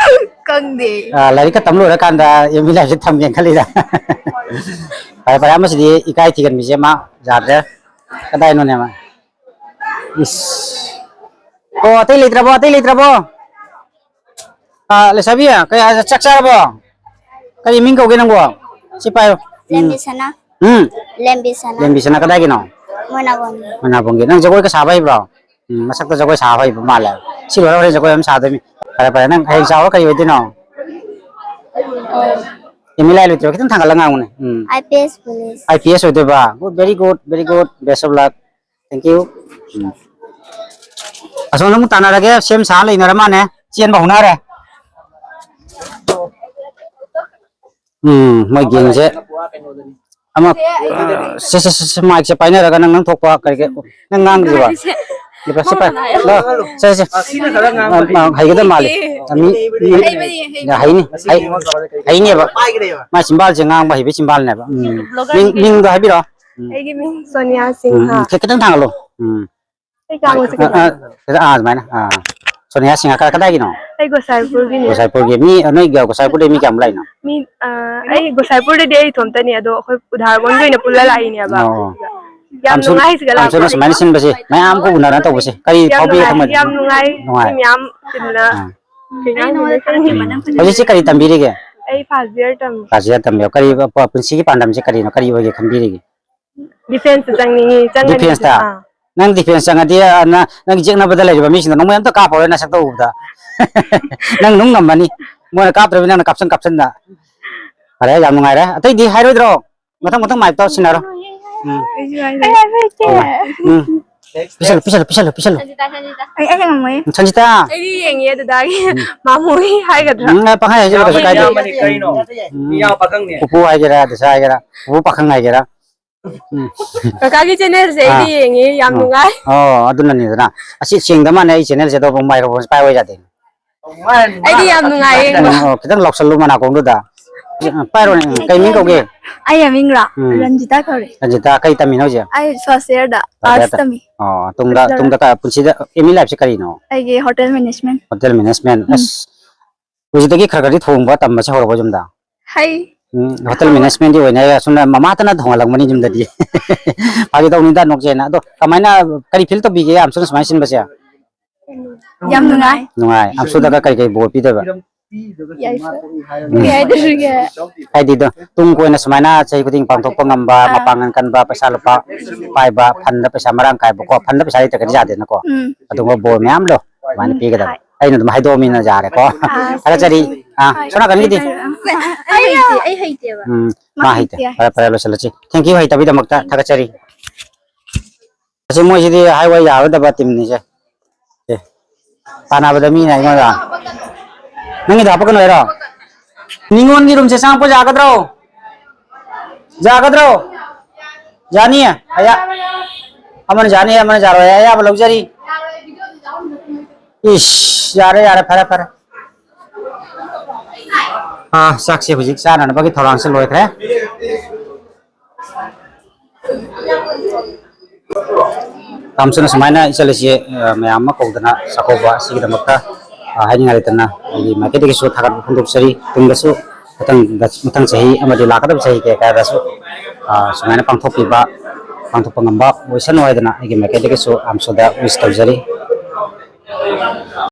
ꯈꯪꯗꯦ꯫ ꯑ, ꯂꯥꯏꯔꯤꯛꯀ ꯇꯝ ꯂꯣꯏꯔꯀꯥꯟꯗ aim in life ꯁꯦ ꯊꯝꯒꯦꯅ ꯈꯜꯂꯤꯔ? ꯐꯔꯦ, ꯐꯔꯦ, ꯑꯃꯁꯤꯗꯤ ꯏꯀꯥꯏ ꯊꯤꯒꯟꯕꯤꯁꯦ ꯃꯥ ꯌꯥꯗ꯭ꯔꯦ꯫ ꯀꯗꯥꯏꯅꯣꯅꯦ ꯃꯥ? ꯏꯁ꯫ ꯑꯣ, ꯑꯇꯩ ꯂꯩꯇ꯭ꯔꯕꯣ? ꯑꯇꯩ ꯂꯩꯇ꯭ꯔꯕꯣ? ꯑ, ꯂꯩꯁꯥꯕꯤ, ꯀꯩ, ꯆꯥꯛ ꯆꯥꯔꯕꯣ? ꯀꯔꯤ ꯃꯤꯡ ꯀꯧꯒꯦ ꯅꯪꯕꯣ? ꯁꯤ ꯄꯥꯏꯌꯨ꯫ ꯎꯝ꯫ ꯂꯦꯝꯕꯤꯁꯅꯥ꯫ ꯎꯝ? ꯂꯦꯝꯕꯤꯁꯅꯥ꯫ ꯂꯦꯝꯕꯤꯁꯅꯥ ꯀꯗꯥꯏꯒꯤꯅꯣ? ꯃꯣꯏꯅꯥꯒꯣꯟꯒꯤ꯫ ꯃꯣꯏꯅꯥꯒꯣꯟꯒꯤ꯫ ꯅꯪ ꯖꯒꯣꯏꯒ ꯁꯥꯕ ꯍꯩꯕ꯭ꯔꯣ? ꯎꯝ, ꯃꯁꯛꯇ ꯖꯒꯣꯏ ꯁꯥꯕ ꯍꯩꯕ ꯃꯥꯜꯂꯦ꯫ ꯁꯤ ꯂꯣꯏꯔ ꯍꯣꯔꯦꯟ ꯖꯒꯣꯏ ꯑꯃ ꯁꯥꯗꯣꯏꯅꯤ꯫ ꯐꯔꯦ, ꯐꯔꯦ, ꯅꯪ ꯍꯌꯦꯡ ꯆꯥꯎꯔ ꯀꯔꯤ ꯑꯣꯏꯗꯣꯏꯅꯣ? ꯑꯦꯝ ꯏ ꯂꯥꯏ ꯂꯣꯏꯗ꯭ꯔꯤꯕ ꯈꯤꯇꯪ ꯊꯥꯡꯒꯠꯂ ꯉꯥꯡꯉꯨꯅꯦ꯫ ꯎꯝ꯫ I P S police. I P S ꯑꯣꯏꯗꯣꯏꯕ꯫ Good, very good, very good. Best of luck. Thank you. ꯎꯝ꯫ ꯑꯁꯣꯝꯗ ꯑꯃꯨꯛ ꯇꯥꯟꯅꯔꯒꯦ, ꯁꯦꯝ ꯁꯥ ꯂꯩꯅꯔ ꯃꯥꯅꯦ, ꯆꯦꯟꯕ ꯍꯧꯅꯔꯦ꯫ ꯎꯝ, ꯃꯣꯏ ꯒꯦꯡꯁꯦ ꯑꯃ, ꯁꯦ, ꯁꯦ, ꯁꯦ, ꯁꯦ, ꯃꯥꯏꯛꯁꯦ ꯄꯥꯏꯅꯔꯒ ꯅꯪ, ꯅꯪ ꯊꯣꯛꯄ ꯀꯔꯤ ꯀꯔꯤ, ꯅꯪ ꯉꯥꯡꯗ꯭ꯔꯤꯕ? ꯂꯨꯄꯥ ꯁꯤ ꯄꯥꯏ-, ꯂꯣ, ꯁꯦ, ꯁꯦ꯫ ꯑ, ꯍꯩꯒꯗꯕ ꯃꯥꯜꯂꯤ꯫ ꯃꯤ, ꯃꯤ, ꯍꯩꯕꯅꯤ, ꯍꯩꯕꯅꯤ꯫ ꯍꯩꯅꯤ, ꯍꯩ-, ꯍꯩꯅꯦꯕ꯫ ꯃꯥꯏ ꯆꯤꯝꯕꯥꯜꯁꯦ ꯉꯥꯡꯕ ꯍꯩꯕ ꯆꯤꯝꯕꯥꯜꯅꯦꯕ꯫ ꯎꯝ꯫ ꯃꯤꯡ, ꯃꯤꯡꯗꯣ ꯍꯥꯏꯕꯤꯔꯣ꯫ ꯎꯝ꯫ ꯑꯩꯒꯤ ꯃꯤꯡ ꯁꯣꯅꯤꯌꯥ ꯎꯝ, ꯁꯤꯡꯍ꯫ ꯎꯝ, ꯈꯤ-, ꯈꯤꯇꯪ ꯊꯥꯡꯒꯠꯂꯣ꯫ ꯎꯝ꯫ ꯑꯩ ꯀꯥꯡꯕꯁꯦ ꯑ, ꯑ, ꯀꯩꯗꯧꯔꯦ? ꯑ, ꯑꯗꯨꯃꯥꯏꯅ꯫ ꯑ꯫ ꯁꯣꯅꯤꯌꯥ ꯁꯤꯡꯍ ꯀ-, ꯀꯗꯥꯏꯒꯤꯅꯣ? ꯑꯩ ꯒꯣꯁꯥꯏꯄꯨꯔꯒꯤꯅꯦ꯫ ꯒꯣꯁꯥꯏꯄꯨꯔꯒꯤ꯫ ꯃꯤ, ꯅꯣꯏ ꯒ-, ꯒꯣꯁꯥꯏꯄꯨꯔꯗꯩ ꯃꯤ ꯀꯌꯥꯝ ꯂꯥꯛꯏꯅꯣ? ꯃꯤ, ꯑ, ꯑꯩ ꯒꯣꯁꯥꯏꯄꯨꯔꯗꯗꯤ ꯑꯩ ꯏꯇꯣꯝꯇꯅꯦ, ꯑꯗꯣ ꯑꯩꯈꯣꯏ ꯎꯗꯥꯔꯒꯣꯟꯒꯤ ꯑꯣꯏꯅ ꯄꯨꯜꯂ ꯂꯥꯛꯏꯅꯦꯕ꯫ ꯑꯣ꯫ ꯌꯥꯝ ꯌꯥꯝ ꯊꯨ-, ꯅꯨꯡꯉꯥꯏ ꯁꯤꯗ ꯌꯥꯝ ꯊꯨꯅ ꯂꯥꯛꯄꯁꯦ꯫ ꯁꯨꯃꯥꯏꯅ ꯁꯤꯟꯕꯁꯦ, ꯃꯌꯥꯝꯒ ꯎꯅꯔ ꯇꯧꯕꯁꯦ, ꯀꯔꯤ ꯌꯥꯝ ꯐꯥꯎꯕꯤꯒꯦ ꯅꯨꯡꯉꯥꯏ, ꯊꯃꯣꯏꯗ? ꯌꯥꯝ ꯅꯨꯡꯉꯥꯏ꯫ ꯅꯨꯡꯉꯥꯏ꯫ ꯃꯤ ꯃꯌꯥꯝ ꯇꯤꯟꯅ꯫ ꯑꯥ꯫ ꯀꯩ ꯉꯥꯡꯗꯣꯏꯅꯣ ꯈꯪꯗꯦ꯫ ꯍꯧꯖꯤꯛꯁꯦ ꯀꯔꯤ ꯇꯝꯕꯤꯔꯤꯒꯦ? ꯑꯩ first year ꯇꯝꯃꯤ꯫ First year ꯇꯝꯕꯤꯔꯣ꯫ ꯀꯔꯤ ꯄ-, ꯄꯨꯟꯁꯤꯒꯤ ꯄꯥꯟꯗꯝꯁꯦ ꯀꯔꯤꯅꯣ? ꯀꯔꯤ ꯑꯣꯏꯒꯦ ꯈꯟꯕꯤꯔꯤꯒꯦ? Defenceꯇ ꯆꯪꯅꯤꯡꯉꯤ, ꯆꯪꯒꯅꯤ꯫ Defenceꯇ? ꯑꯥ꯫ ꯅꯪ defence ꯆꯪꯉꯗꯤ, ꯑ, ꯅ-, ꯅꯪ ꯌꯦꯛꯅꯕꯗ ꯂꯩꯔꯤꯕ ꯃꯤꯁꯤꯡꯗꯣ ꯅꯣꯡꯃꯩ ꯑꯝꯇ ꯀꯥꯞꯄꯔꯣꯏ ꯅꯁꯛꯇꯣ ꯎꯕꯗ꯫ ꯅꯪ ꯅꯨꯡ ꯉꯝꯃꯅꯤ꯫ ꯃꯣꯏꯅ ꯀꯥꯞꯇ꯭ꯔꯕꯅꯤꯅ ꯅꯪꯅ ꯀꯥꯞꯁꯟ ꯀꯥꯞꯁꯟꯗ꯫ ꯐꯔꯦ, ꯌꯥꯝ ꯅꯨꯡꯉꯥꯏꯔꯦ꯫ ꯑꯇꯩꯗꯤ ꯍꯥꯏꯔꯣꯏꯗ꯭ꯔꯣ? ꯃꯊꯪ ꯃꯊꯪ mic ꯇꯧ ꯁꯤꯟꯅꯔꯣ꯫ ꯎꯝ꯫ ꯑꯩꯁꯨ ꯍꯥꯏꯔꯣꯏ꯫ ꯎꯝ꯫ ꯄꯤꯁꯜꯂꯨ, ꯄꯤꯁꯜꯂꯨ, ꯄꯤꯁꯜꯂꯨ, ꯄꯤꯁꯜꯂꯨ꯫ ꯑꯩ, ꯑꯩ ꯉꯝꯃꯣꯏ꯫ ꯁꯟꯖꯤꯇꯥ꯫ ꯑꯩꯗꯤ ꯌꯦꯡꯉꯦ ꯑꯗꯨꯗꯥꯒꯤ ꯎꯝ꯫ ꯃꯥꯃꯣꯏ ꯍꯥꯏꯒꯗ꯭ꯔꯥ? ꯎꯝ, ꯑꯦ, ꯄꯪꯍꯥꯏ ꯍꯥꯏꯖꯜꯂꯨ, ꯀꯩꯁꯨ ꯀꯥꯏꯗꯦ꯫ ꯏꯌꯥꯝꯕꯅꯤ ꯀꯩꯅꯣ? ꯎꯝ꯫ ꯏꯌꯥ ꯄꯥꯈꯪꯅꯤ꯫ ꯄꯨꯄꯨ ꯍꯥꯏꯒꯦꯔꯥ, ꯗꯗꯥ ꯍꯥꯏꯒꯦꯔꯥ, ꯄꯨꯄꯨ ꯄꯥꯈꯪ ꯍꯥꯏꯒꯦꯔꯥ꯫ ꯎꯝ꯫ ꯀꯀꯥꯒꯤ channelꯁꯦ ꯑꯩꯗꯤ ꯑꯥ꯫ ꯌꯦꯡꯉꯤ, ꯌꯥꯝ ꯑꯥ꯫ ꯅꯨꯡꯉꯥꯏ꯫ ꯑꯣ, ꯑꯗꯨꯅꯅꯤꯗꯅ꯫ ꯑꯁꯤ ꯁꯦꯡꯗ ꯃꯥꯅꯦ ꯑꯩ channelꯁꯦ, ꯑꯗꯣ microphoneꯁꯦ ꯄꯥꯏꯕ ꯌꯥꯗꯦ꯫ ꯑꯩꯗꯤ ꯌꯥꯝ ꯅꯨꯡꯉꯥꯏꯌꯦ꯫ ꯎꯝ, ꯑꯣ, ꯈꯤꯇꯪ ꯂꯥꯎꯁꯜꯂꯨ ꯃꯅꯥꯀꯣꯡꯗꯨꯗ꯫ ꯄꯥꯏꯔꯣꯅꯦ, ꯀꯩ ꯃꯤꯡ ꯀꯧꯒꯦ? ꯑꯩ ꯃꯤꯡꯔꯣ? ꯎꯝ꯫ ꯔꯟꯖꯤꯇꯥ ꯀꯧꯔꯦ꯫ ꯔꯟꯖꯤꯇꯥ, ꯀꯩ ꯇꯝꯃꯤꯅꯣ ꯍꯧꯖꯤꯛ? ꯑꯩ ꯁ꯭ꯋꯥꯁꯦꯔꯗ ꯁ꯭ꯋꯥꯁꯦꯔꯗ꯫ ꯑꯥꯔꯠꯁ ꯇꯝꯃꯤ꯫ ꯑꯣ, ꯇꯨꯡꯗ, ꯕꯦꯆꯂꯔ꯫ ꯇꯨꯡꯗ ꯀ-, ꯄꯨꯟꯁꯤꯗ ꯑꯦꯝ ꯏꯟ ꯂꯥꯏꯐꯁꯦ ꯀꯔꯤꯅꯣ? ꯑꯩꯒꯤ hotel management. Hotel management. Um. ꯑꯁ, ꯍꯧꯖꯤꯛꯇꯒꯤ ꯈꯔ ꯈꯔꯗꯤ ꯊꯣꯡꯕ ꯇꯝꯕꯁꯦ ꯍꯧꯔꯕꯣ ꯌꯨꯝꯗ? ꯍꯩ꯫ ꯎꯝ, ꯍꯣꯇꯦꯜ ꯃꯦꯅꯦꯖꯃꯦꯟꯗꯤ ꯑꯣꯏꯅ ꯑꯁꯨꯝꯅ ꯃꯃꯥꯇꯅ ꯊꯣꯡꯍꯜꯂꯝꯒꯅꯤ ꯌꯨꯝꯗꯗꯤ꯫ ꯐꯥꯒꯤ ꯇꯧꯅꯤꯗ, ꯅꯣꯛꯆꯦꯅ꯫ ꯑꯗꯣ ꯀꯃꯥꯏꯅ, ꯀꯔꯤ ꯐꯤꯜ ꯇꯧꯕꯤꯒꯦ ꯌꯥꯝ ꯊꯨꯅ ꯁꯨꯃꯥꯏꯅ ꯁꯤꯟꯕꯁꯦ? ꯌꯥꯝ ꯅꯨꯡꯉꯥꯏ꯫ ꯅꯨꯡꯉꯥꯏ꯫ ꯑꯝꯁꯨꯗꯒ ꯀꯩ ꯀꯩ ꯕꯣꯔ ꯄꯤꯗꯣꯏꯕ? ꯌꯥꯏꯐ-, ꯎꯝ꯫ ꯀꯩ ꯍꯥꯏꯗꯣꯏꯔꯤꯒꯦ? ꯍꯥꯏꯗꯤ ꯑꯗꯣ ꯇꯨꯡ ꯀꯣꯏꯅ ꯁꯨꯃꯥꯏꯅ ꯆꯍꯤ ꯈꯨꯗꯤꯡ ꯄꯥꯡꯊꯣꯛꯄ ꯉꯝꯕ, ꯑꯥ꯫ ꯃꯄꯥꯡꯒꯜ ꯀꯟꯕ, ꯄꯩꯁꯥ ꯂꯨꯄꯥ ꯄꯥꯏꯕ, ꯐꯟꯗ ꯄꯩꯁꯥ ꯃꯔꯥꯡ ꯀꯥꯏꯕꯀꯣ, ꯐꯟꯗ ꯄꯩꯁꯥ ꯂꯩꯇ꯭ꯔꯒꯗꯤ ꯌꯥꯗꯦꯅꯀꯣ꯫ ꯎꯝ꯫ ꯑꯗꯨꯒꯨꯝꯕ ꯕꯣꯔ ꯃꯌꯥꯝꯗꯣ ꯑꯗꯨꯃꯥꯏꯅ ꯎꯝ꯫ ꯄꯤꯒꯗꯕ꯫ ꯍꯣꯏ꯫ ꯑꯩꯅ ꯑꯗꯨꯝ ꯍꯥꯏꯗꯣꯛꯑꯃꯤꯅ ꯌꯥꯔꯦꯀꯣ꯫ ꯑꯥ, ꯊꯥꯒꯠꯆꯔꯤ꯫ ꯁꯤ-, ꯑꯥ, ꯍꯣꯏ꯫ ꯁꯣꯝ ꯅꯥꯀꯟꯒꯤꯗꯤ? ꯑꯩ, ꯑꯩ ꯍꯩꯇꯦ, ꯑꯩ ꯍꯩꯇꯦꯕ꯫ ꯎꯝ, ꯃꯥ ꯃꯥ ꯍꯩꯇꯦ꯫ ꯍꯩꯇꯦ꯫ ꯐꯔꯦ, ꯐꯔꯦ, ꯂꯣꯏꯁꯤꯜꯂꯁꯤ꯫ Thank you ꯍꯩꯇꯕꯒꯤꯗꯃꯛꯇ ꯊꯥꯒꯠꯆꯔꯤ꯫ ꯑꯁꯤ ꯃꯣꯏꯁꯤꯗꯤ ꯍꯥꯏꯋꯥ ꯌꯥꯔꯣꯏꯗꯕ ꯇꯤꯝꯅꯤꯁꯦ꯫ ꯑꯦ, ꯇꯥꯟꯅꯕꯗ ꯃꯤꯅ ꯑꯩꯉꯣꯟꯗ, "ꯅꯪꯒꯤꯗꯣ ꯍꯥꯄꯛꯀꯅꯨ ꯍꯥꯏꯔꯣ?" ꯅꯤꯉꯣꯜꯒꯤ ꯔꯨꯝꯁꯦ ꯆꯪꯉꯛꯄ ꯌꯥꯒꯗ꯭ꯔꯣ? ꯌꯥꯒꯗ꯭ꯔꯣ? ꯌꯥꯅꯤꯌꯦ? ꯑꯌꯥ-, ꯑꯃꯅ ꯌꯥꯅꯤ, ꯑꯃꯅ ꯌꯥꯔꯣꯏ꯫ ꯑꯌꯥꯕ ꯂꯧꯖꯔꯤ꯫ ꯏꯁ, ꯌꯥꯔꯦ, ꯌꯥꯔꯦ, ꯐꯔꯦ, ꯐꯔꯦ꯫ ꯑꯥ, ꯆꯥꯛꯁꯦ ꯍꯧꯖꯤꯛ ꯆꯥꯅꯅꯕꯒꯤ ꯊꯧꯔꯥꯡꯁꯦ ꯂꯣꯏꯈ꯭ꯔꯦ꯫ ꯇꯥꯝꯁꯟ ꯑꯁꯨꯃꯥꯏꯅ ꯏꯆꯜ ꯑꯁꯤ, ꯑ, ꯃꯌꯥꯝ ꯑꯃ ꯀꯧꯗꯅ ꯆꯥꯛꯀꯧꯕ ꯑꯁꯤꯒꯤꯗꯃꯛꯇ, ꯑ, ꯍꯥꯏꯅꯤꯡꯉꯥꯏ ꯂꯩꯇꯅ ꯑꯩꯒꯤ ꯃꯥꯏꯀꯩꯗꯒꯤꯁꯨ ꯊꯥꯒꯠꯄ ꯐꯣꯡꯗꯣꯛꯆꯔꯤ꯫ ꯇꯨꯡꯗꯁꯨ ꯃꯊꯪ, ꯃꯊꯪ ꯆꯍꯤ ꯑꯃꯗꯤ ꯂꯥꯛꯀꯗꯕ ꯆꯍꯤ ꯀꯌꯥ ꯀꯌꯥꯗꯁꯨ, ꯑ, ꯁꯨꯃꯥꯏꯅ ꯄꯥꯡꯊꯣꯛꯄꯤꯕ, ꯄꯥꯡꯊꯣꯛꯄ ꯉꯝꯕ ꯑꯣꯏꯁꯅꯨ ꯍꯥꯏꯗꯅ ꯑꯩꯒꯤ ꯃꯥꯏꯀꯩꯗꯒꯤꯁꯨ ꯑꯝꯁꯨꯗ wish ꯇꯧꯖꯔꯤ꯫